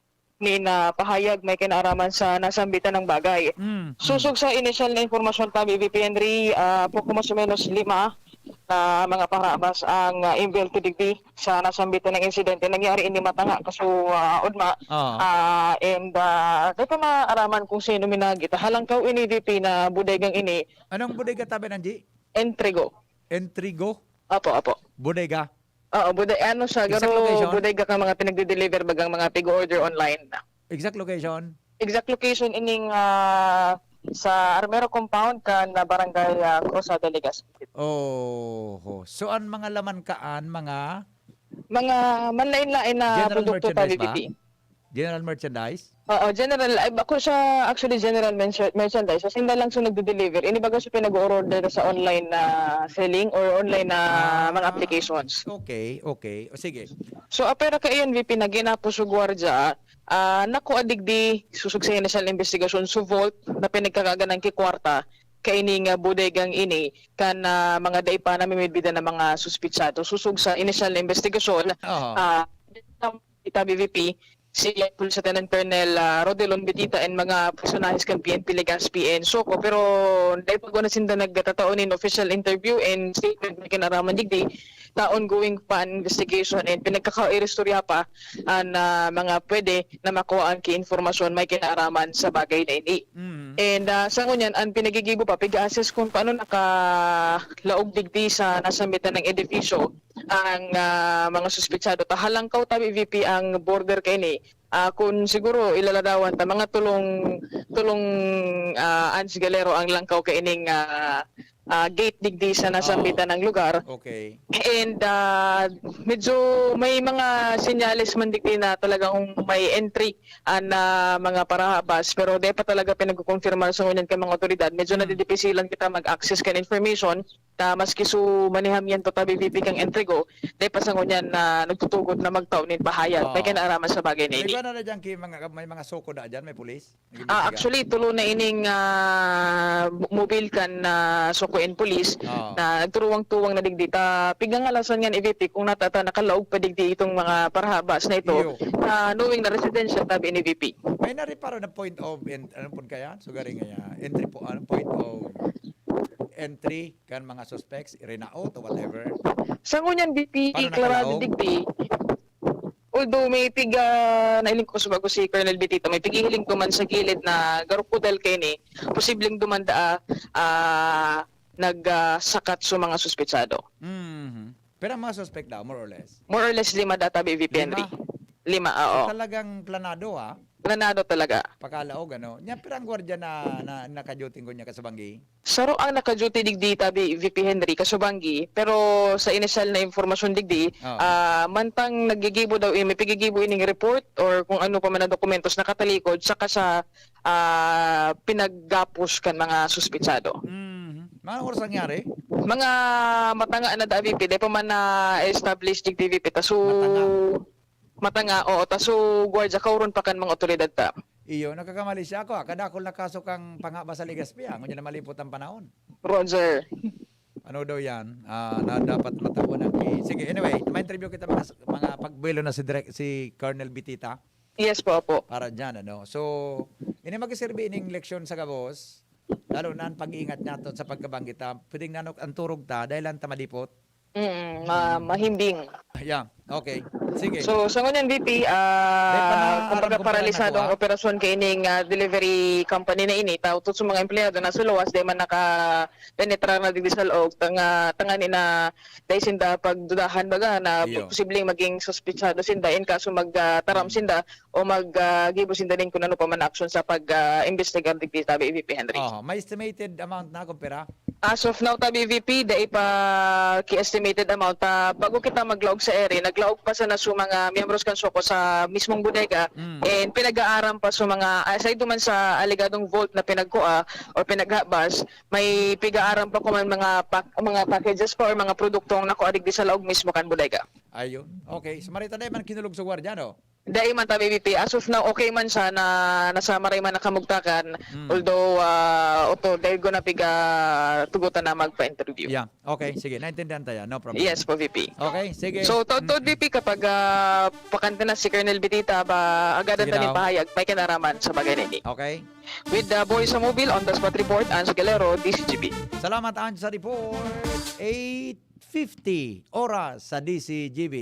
ni na pahayag may kinaaraman sa nasambitan ng bagay. Mm, mm. Susog sa inisyal na impormasyon tabi, V P Henry, uh, poko mas o menos lima na mga paharabas ang uh, involved digdi sa nasambitan ng insidente. Nangyari ini matanga kaso uh, udma. Uh, and uh, dai pa maaraman kung sino minagi. Halangkaw ini, V P, na bodegang ini. Anong bodega tabi, Angie? Entrego. Entrego? Apo, apo. Bodega? Oo, bodega. Ano siya? Exact location? Bodega ka mga pinagdi-deliver bagang mga pig-order online na. Exact location? Exact location ining uh, sa Armero Compound kan uh, Barangay uh, Cruzada, Legazpi. Oh, so ang mga laman kaan, mga mga manlain-lain na produkto ta, V P. General merchandise? Oo, general. Ay, ako siya, actually, general merchandise. So, sinda lang so nagde-deliver. Ini baga siya pinag-order sa online na selling or online na ah, mga applications. Okay, okay. O, sige. So, apera ka iyan, V P, na ginapo sa gwardya, ah, naku, adigdi, susog sa initial investigation, so vault na pinagkakaganan ki kwarta, kaining uh, bodegang ini, kan uh, mga dai pa namimidbidan na mga suspitsado. Susog sa initial na investigasyon, uh, ita B V P, si Police Lieutenant Colonel uh, Rodelon Bitita and mga personahes kan P N P Legazpi and SOCO. Pero dai pa guna sinda nagtatao nin official interview and statement na kinaraman digdi ta ongoing pa an investigation and pinagkakairistorya pa an uh, mga pwede na makuha ang kiinformasyon may kinaaraman sa bagay na ini. Mm. And uh, sa ngunyan, ang pinagigibo pa, pig-assess kung paano nakalaog digdi sa nasambitan ng edifisyo ang uh, mga suspitsado. Tahalangkaw tabi V P ang border kaini. Uh, kung siguro ilaladawan ta mga tulong tulong uh, Ans Galero ang langkaw kaining uh, uh, gate digdi sa nasambitan ng lugar. Okay. And uh, medyo may mga senyales man digdi na talagang may entry uh, na mga parahabas, pero di pa talaga pinagkukonfirmar sa ngunyan kay mga otoridad. Medyo nadidipisilan kita mag-access kan information. Ta maski su manihamiento tabi V P kang entrego, dai pa sa ngunyan na nagtutugot na magtao nin pahayag. May Oo. Kinaaraman sa bagay na May ini. Iba na na dyan, ki-, mga, may mga soko na dyan, may pulis? Ah, actually, tulo na ining, ah, mobile kan, ah, Soko and Police Oo. na nagturuwang-tuwang na digdi. Ta, pigangalasan nga ni V P kung natata nakalaog pa digdi itong mga parahabas na ito, Iyo. ah, knowing na residential tabi ni V P. May nariparo na point of en-, ano po kaya? Sugaring kaya? Entry po, ano, point of entry kan mga suspects, irinaot o whatever? Sa ngunyan, V P, Paano klarado nakalaog? digdi. Although may piga, nailing ko sa bago si Colonel Bitita, may pigihiling duman sa gilid na garukudal kaini, posibleng duman daa, ah, nag, ah, sakat sa mga suspetsado. Mhm. Pero ang mga suspect daw, more or less? More or less lima data, V P Lima? Henry. Lima, oo. So, talagang planado, ah. Planado talaga. Pakalaog, ano? Nya, pero ang gwardiya na, na naka-duty ko niya kasabanggi? Saro ang naka-duty digdi tabi, V P Henry, kasubanggi, pero sa inisyal na impormasyon digdi, Oo. ah, mantang naggigibo daw, eh, may pigigibo ining report or kung ano pa man na dokumentos nakatalikod, saka sa, ah, pinaggapos kan mga suspitsado. Mhm. Mga oras nangyari? Mga matanga na da, V P. Di pa man na-establish digdi, V P. Ta, so, Matanga. matanga, oo. Ta, so, gwardiya, kauron pa kan mga otoridad ta. Iyo, nagkakamali siya ako, ah. Kadakol na kaso kang pangaba sa Legazpi, ah. Ngunyan na malipot ang panahon. Roger. Ano daw yan? Ah, na dapat mataon ang ki-, sige, anyway, ma-interview kita mga, mga pagbuelo na si Direk, si Colonel Bitita Yes po, opo. para dyan, ano. So, ini magsiserbi ining leksyon sa gabos, lalo na ang pag-iingat niya to sa pagkabanggit, ah, pwedeng nanok ang turog ta, dahil lang ta madipot. Mm, ma-, mahimbing. Yeah, okay. Sige. So, sa ngunyan, V P, ah, May pana-, kumbaga, aram ko pala paralisado nagawa. ang operasyon kaining, ah, delivery company na ini. Tao to sa mga empleyado na sa luwas, di man naka-penetrar na digdi sa laog. Tanga, tangani na dai sinda pagdudahan, baga, na Iyo. posibleng maging suspitsado sinda in kaso mag, ah, taram Mm. sinda o mag, ah, gibo sinda nin kung ano pa man na aksyon sa pag, ah, imbestigar digdi tabi, V P Henry. Aha, may estimated amount na kung pera? As of now, tabi, V P, dai pa ki-estimated amount. Ta, bago kita maglaog sa ere, naglaog pa sana sa mga miyembros kan Soko sa mismong bodega, Mm. and pinag-aaram pa sa mga, aside duman sa alegadong vault na pinagkua o pinaghabas, may pig-aaram pa kuman mga pak-, mga packages pa or mga produktong nakua digdi sa laog mismo kan bodega. Ayun. Okay. So, marita na man kinulog sa gwardiya, no? Dai man, tabi, V P. As of now, okay man siya na nasa maray man na kamugtakan. Mm. Although, ah, oto, dai ko na piga tugutan na magpa-interview. Yeah. Okay. Sige. Naintindihan tayo. No problem. Yes po, V P. Okay. Sige. So, taud-taud, Mm. V P, kapag, ah, pakanta na si Colonel Bitita, ba, agad Sige ang daw. pahayag, may kinaraman sa bagay na ini. Okay. With the Boy sa Mobile, on the spot report, Ange Galero, D C G B. Salamat, Ange, sa report. Eight fifty, oras sa D C G B.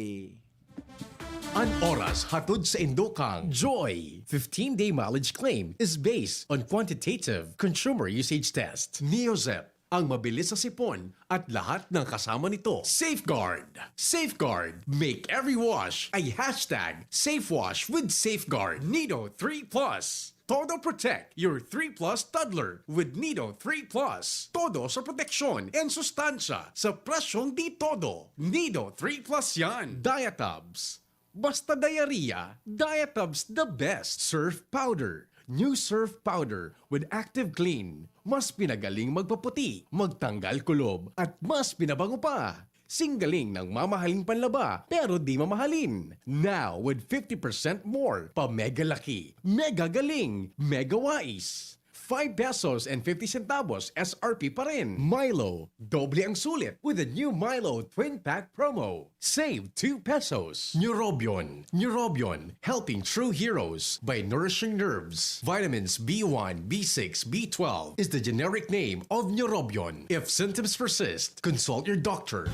An oras hatod sa indo kang Joy. Fifteen-day mileage claim is based on quantitative consumer usage test. Neozep, ang mabilis sa sipon at lahat ng kasama nito. Safeguard. Safeguard. Make every wash a hashtag safe wash with Safeguard. Nido three plus. Todo protect your three plus toddler with Nido three plus. Todo sa proteksyon and sustansya sa presyong di todo. Nido three plus yan. Diatabs. Basta diarrhea, Diatabs the best. Surf powder. New Surf powder with Active Clean. Mas pinagaling magpaputi, magtanggal kulob, at mas pinabango pa. Singgaling ng mamahaling panlaba, pero di mamahalin. Now, with fifty percent more, pa mega laki, mega galing, mega wais. Five pesos and fifty centavos S R P pa rin. Milo, doble ang sulit with the new Milo Twin Pack promo. Save two pesos. Neurobion. Neurobion, helping true heroes by nourishing nerves. Vitamins B one, B six, B twelve is the generic name of Neurobion. If symptoms persist, consult your doctor.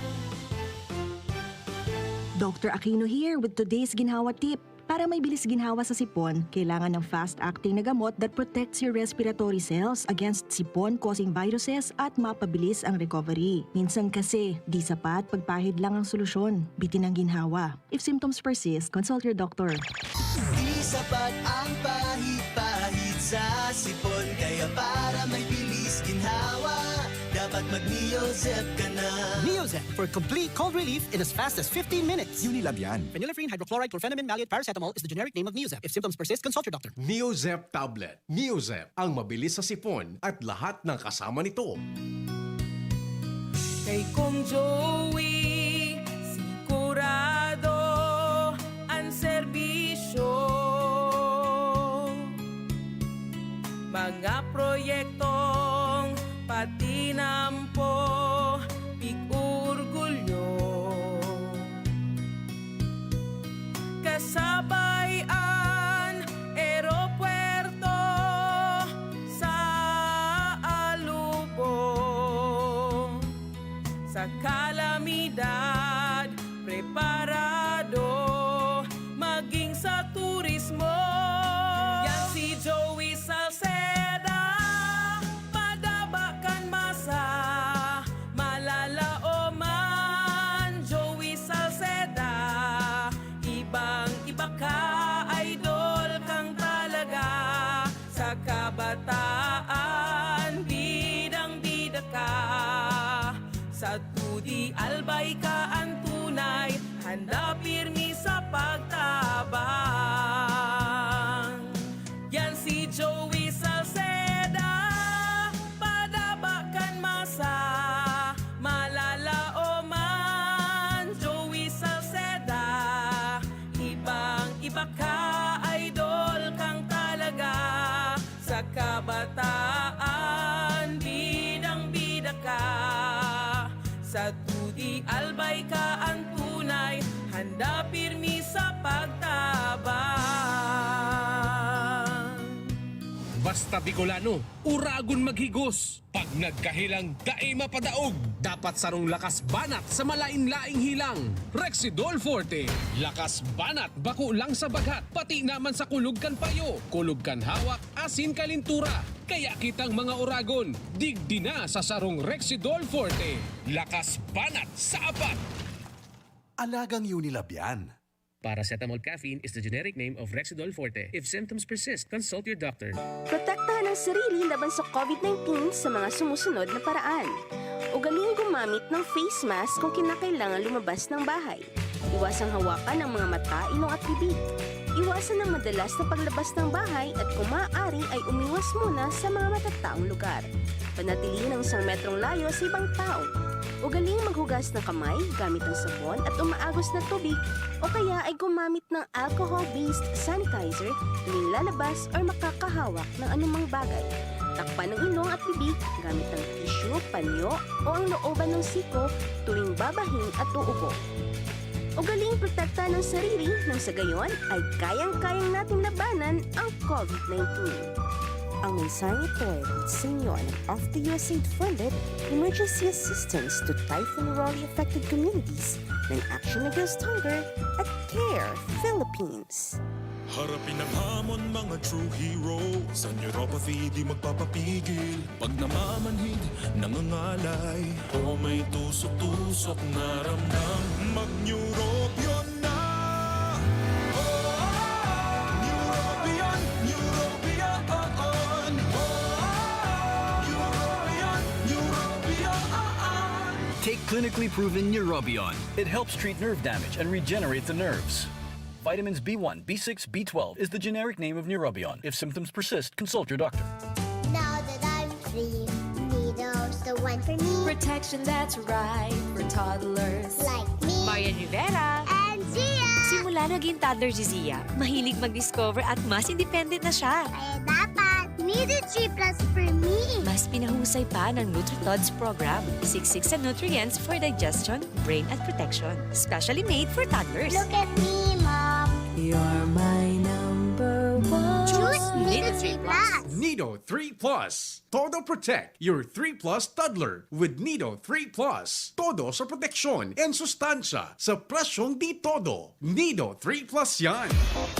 Doctor Aquino here with today's Ginhawa Tip. Para may bilis ginhawa sa sipon, kailangan ng fast-acting na gamot that protects your respiratory cells against sipon-causing viruses at mapabilis ang recovery. Minsan kasi, di sapat pagpahid lang ang solusyon. Bitin ang ginhawa. If symptoms persist, consult your doctor. Di sapat ang pahid-pahid sa sipon, kaya para may bilis ginhawa, dapat mag-Neozep ka na. Neozep for complete cold relief in as fast as fifteen minutes. Unilab yan. Phenylephrine, hydrochloride, chlorphenamine, maleate, paracetamol is the generic name of Neozep. If symptoms persist, consult your doctor. Neozep tablet. Neozep, ang mabilis sa sipon at lahat ng kasama nito. Kay Kong Joey, sigurado an serbisyo. Mga proyektong patinampo, pig-orgulyo. Kasabay an eropuerto sa Alubo. Sa kalamidad, preparado maging sa turismo. Yan si Joey Salceda, padaba kan masa, malalaoman. Joey Salceda, ibang-iba ka, idol kang talaga. Sa kabataan, bidang-bida ka. Sa Tudi Albay ka an tunay, handa pirmi sa pagtabang. Yan si Joey Salceda, padaba kan masa, malalaoman. Joey Salceda, ibang-iba ka, idol kang talaga. Sa kabataan, bidang-bida ka. Sa Tudi Albay ka an tunay, handa pirmi sa pagtabang. Basta Bicolano, uragon maghigos. Pag nagkahilang, dai mapadaog. Dapat sarong lakas banat sa malain-laing hilang. Rexidol Forte. Lakas banat bako lang sa baghat, pati naman sa kulog kan payo, kulog kan hawak, asin kalintura. Kaya kitang mga uragon, digdi na sa sarong Rexidol Forte. Lakas banat sa apat. Alagang Unilab yan. Paracetamol caffeine is the generic name of Rexidol Forte. If symptoms persist, consult your doctor. Protektahan ang sarili laban sa COVID nineteen sa mga sumusunod na paraan. Ugaling gumamit ng face mask kung kinakailangan lumabas ng bahay. Iwasang hawakan ang mga mata, ilong at bibig. Iwasan ang madalas na paglabas ng bahay at kung maaari ay umiwas muna sa mga matataong lugar. Panatilihin ang isang metrong layo sa ibang tao. Ugaling maghugas ng kamay gamit ang sabon at umaagos na tubig o kaya ay gumamit ng alcohol-based sanitizer tuwing lalabas or makakahawak ng anumang bagay. Takpan ang ilong at bibig gamit ang tissue, panyo o ang looban ng siko tuwing babahing at uubo. Ugaling protektahan ang sarili nang sa gayon ay kayang-kayang nating labanan ang COVID nineteen. Ang mensaheng ito ay hatid sa inyo ng Off the U S A I D funded Emergency Assistance to Typhoon Rolly Affected Communities ng Action Against Hunger at CARE Philippines. Harapin ang hamon, mga true heroes. Ang neuropathy di magpapapigil. Pag namamanhid, nangangalay, o may tusok-tusok na ramdam, mag-Neurobion na! Oh, Neurobion, Neurobion, oh, oh. Neurobion, Neurobion, oh, oh. Take clinically proven Neurobion. It helps treat nerve damage and regenerate the nerves. Vitamins B one, B six, B twelve is the generic name of Neurobion. If symptoms persist, consult your doctor. Now that I'm free, Nido's the one for me. Protection that's right for toddlers. Like me. Marian Rivera. And Zia. Simula naging toddler si Zia, mahilig mag-discover at mas independent na siya. Kaya dapat Nido three plus for me. Mas pinahusay pa ng NutriTods program. Siksik sa nutrients for digestion, brain at protection. Specially made for toddlers. Look at me, Mom. You're my number one. Choose Nido three plus. Nido three plus. Todo Protect your three plus toddler with Nido three plus. Todo sa proteksyon and sustansya sa presyong di todo. Nido three plus yan.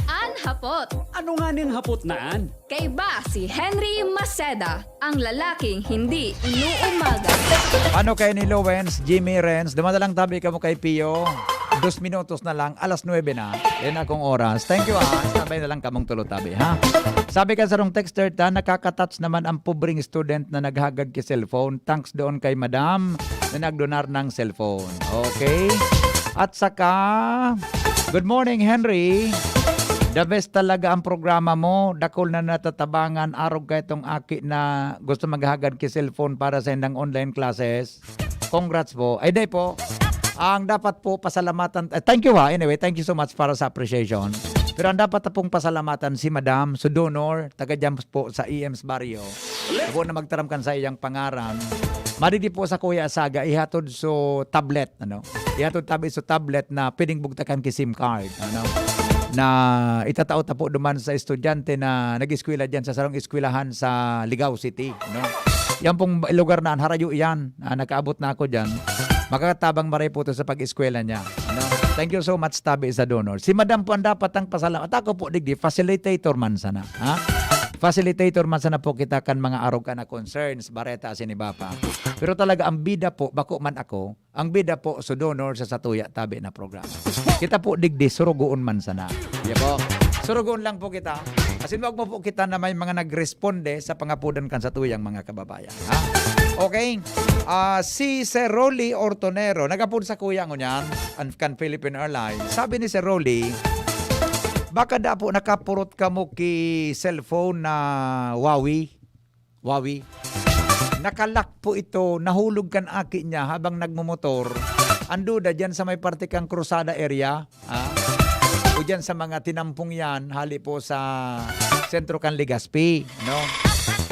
An hapot. Ano nga ning hapot na an? Kaiba si Henry Maceda, ang lalaking hindi inuumaga. Ano kayo ni Lowens, Jimmy, Renz? Dumadalang tabi kamo kay Pio. Dos minutos na lang, alas nuebe na. Yan akong oras. Thank you, ah. Sabay na lang kamong tulo tabi, ha? Sabi ka sarong texter ta, nakaka-touch naman ang pobreng student na naghagad ki cellphone. Thanks doon kay Madam na nagdonar ng cellphone. Okay? At saka, good morning, Henry. The best talaga ang programa mo. Dakul na natatabangan, arog ka itong aki na gusto maghagad ki cellphone para sa indang online classes. Congrats po. Ay, di po. Ang dapat po pasalamatan, eh, thank you ha. Anyway, thank you so much para sa appreciation. Pero ang dapat na pong pasalamatan si Madam Sudonor, taga dyan po sa E M's Barrio. Ako na magtaram kan sa iyang pangaran. Madidi po sa Kuya Saga, ihatod so tablet, ano? Ihatod tabi so tablet na pwedeng bugtakan ki sim card, ano? Na itatao ta po duman sa estudyante na nag-eskwela dyan sa sarong eskwelahan sa Ligao City, no? Yan pong lugar na, harayo yan. Ah, nakaabot na ako dyan. Makakatabang maray po to sa pag-eskwela niya, ano? Thank you so much, tabi sa donor. Si Madam po ang dapat ang pasalamat. Ako po, digdi, facilitator man sana, ha? Facilitator man sana po kita kan mga arog ka na concerns, bareta, asin iba pa. Pero talaga, ang bida po, bako man ako, ang bida po, so donor sa satuya tabi na programa. Kita po, digdi, surugoon man sana. Iya po. Surugoon lang po kita. Asin wag mo po kita na may mga nagresponde sa pangapodan kan satuyang mga kababayan. Ha? Okay? Ah, si Sir Rolly Ortonero, nagapod sa kuya ngunyan, an, kan Philippine Airlines. Sabi ni Sir Rolly, "Baka da po nakapurot kamo ki cellphone na Huawei?" Huawei. Nakalak po ito, nahulog kan aki niya habang nagmumotor. Ang duda dyan sa may parte kang Cruzada area, ah, o dyan sa mga tinampong yan, hali po sa sentro kan Legazpi, no?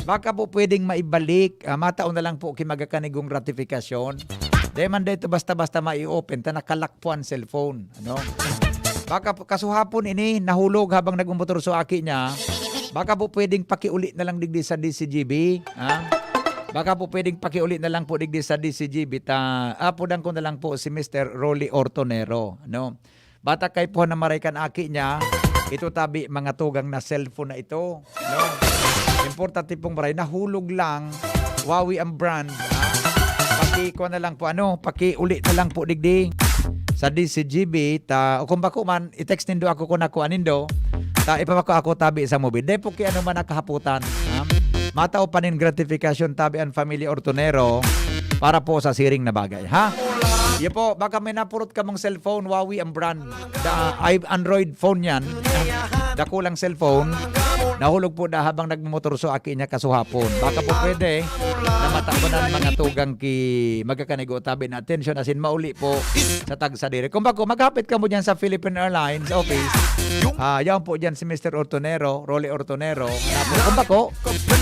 Baka po pwedeng maibalik, ah, matao na lang po ki magakanigong gratification. Di man dito basta-basta mai-open, ta nakalak po ang cellphone, ano? Baka po, kasuhapon ini, nahulog habang nagmumotor so aki niya. Baka po pwedeng pakiuli na lang digdi sa D C G B, ha? Baka po pwedeng pakiuli na lang po digdi sa D C G B. Ta, apodan ko na lang po si Mister Rolly Ortonero, no? Bata kay po na maray kan aki niya, ito tabi mga tugang na cellphone na ito, no? Importante pong maray, nahulog lang, Huawei ang brand, ha? Pakiikuha na lang po, ano, pakiuli na lang po digdi sa D C G B, ta, o kung bako man, i-text nindo ako kung nakuha nindo, ta, ipabako ako tabi sa mobile. Dai po ki ano man nakahaputan, ha? Matao pa nin gratification tabi ang Family Ortonero para po sa siring na bagay, ha? Iyo po, baka may napurot kamong cellphone, Huawei ang brand. Da, ay, Android phone yan. Dakulang cellphone. Nahulog po da habang nagmumotor so aki niya kasuhapon. Baka po pwede na matakunan mga tugang ki magkakanigo tabi na atensyon asin mauli po sa tagsadiri. Kung bako, maghapit kamo dyan sa Philippine Airlines office. Ah, yan po dyan si Mister Ortonero, Rolly Ortonero. Ano po? Kung bako,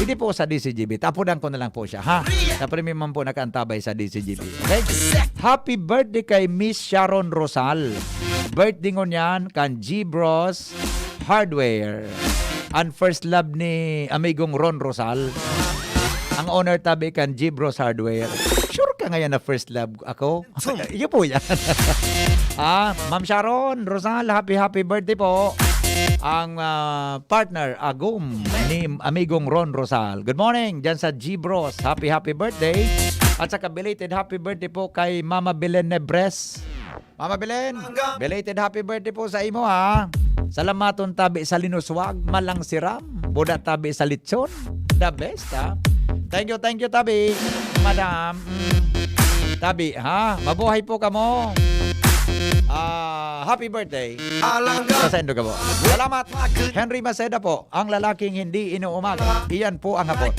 hindi po sa D C G B. Tapudan ko na lang po siya, ha? Sa premium man po nakaantabay sa D C G B. Okay? Happy birthday kay Miss Sharon Rosal. Birthday ngunyan kan G Bros Hardware. Ang first love ni amigong Ron Rosal. Ang owner tabi kan G Bros Hardware. Sure ka ngayon na first love ako? Iyo po yan. Ah, Ma'am Sharon Rosal, happy, happy birthday po. Ang, ah, partner, agom ni amigong Ron Rosal. Good morning, dyan sa G Bros. Happy, happy birthday. At saka belated happy birthday po kay Mama Belen Nebres. Mama Belen, belated happy birthday po sa imo, ha. Salamaton tabi sa linuswag, malang siram, buda tabi sa lechon. The best, ha. Thank you, thank you, tabi. Madam, mm, tabi, ha. Mabuhay po kamo. Ah, happy birthday. Sa sendo ka po. Salamat. Henry Maceda po, ang lalaking hindi inuumaga. Iyan po ang hapot.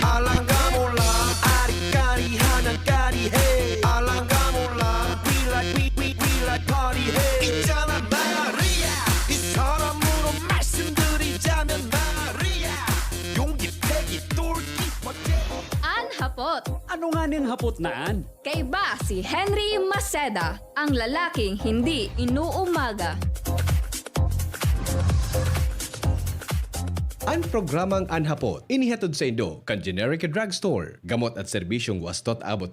Alam ka mo lang, ari-kari, hanang-kari, hey. Alam ka mo lang, we like, we, we, we like party, hey. 있잖아, Maria. 이 사람으로 말씀드리자면 Maria. 용기, 패기, 똘끼, 멋쟁이. An hapot. Ano nga ning hapot na an? Kaiba si Henry Maceda, ang lalaking hindi inuumaga. An programang An Hapot, inihatod saindo kan Generic Drugstore. Gamot at serbisyong wastot abot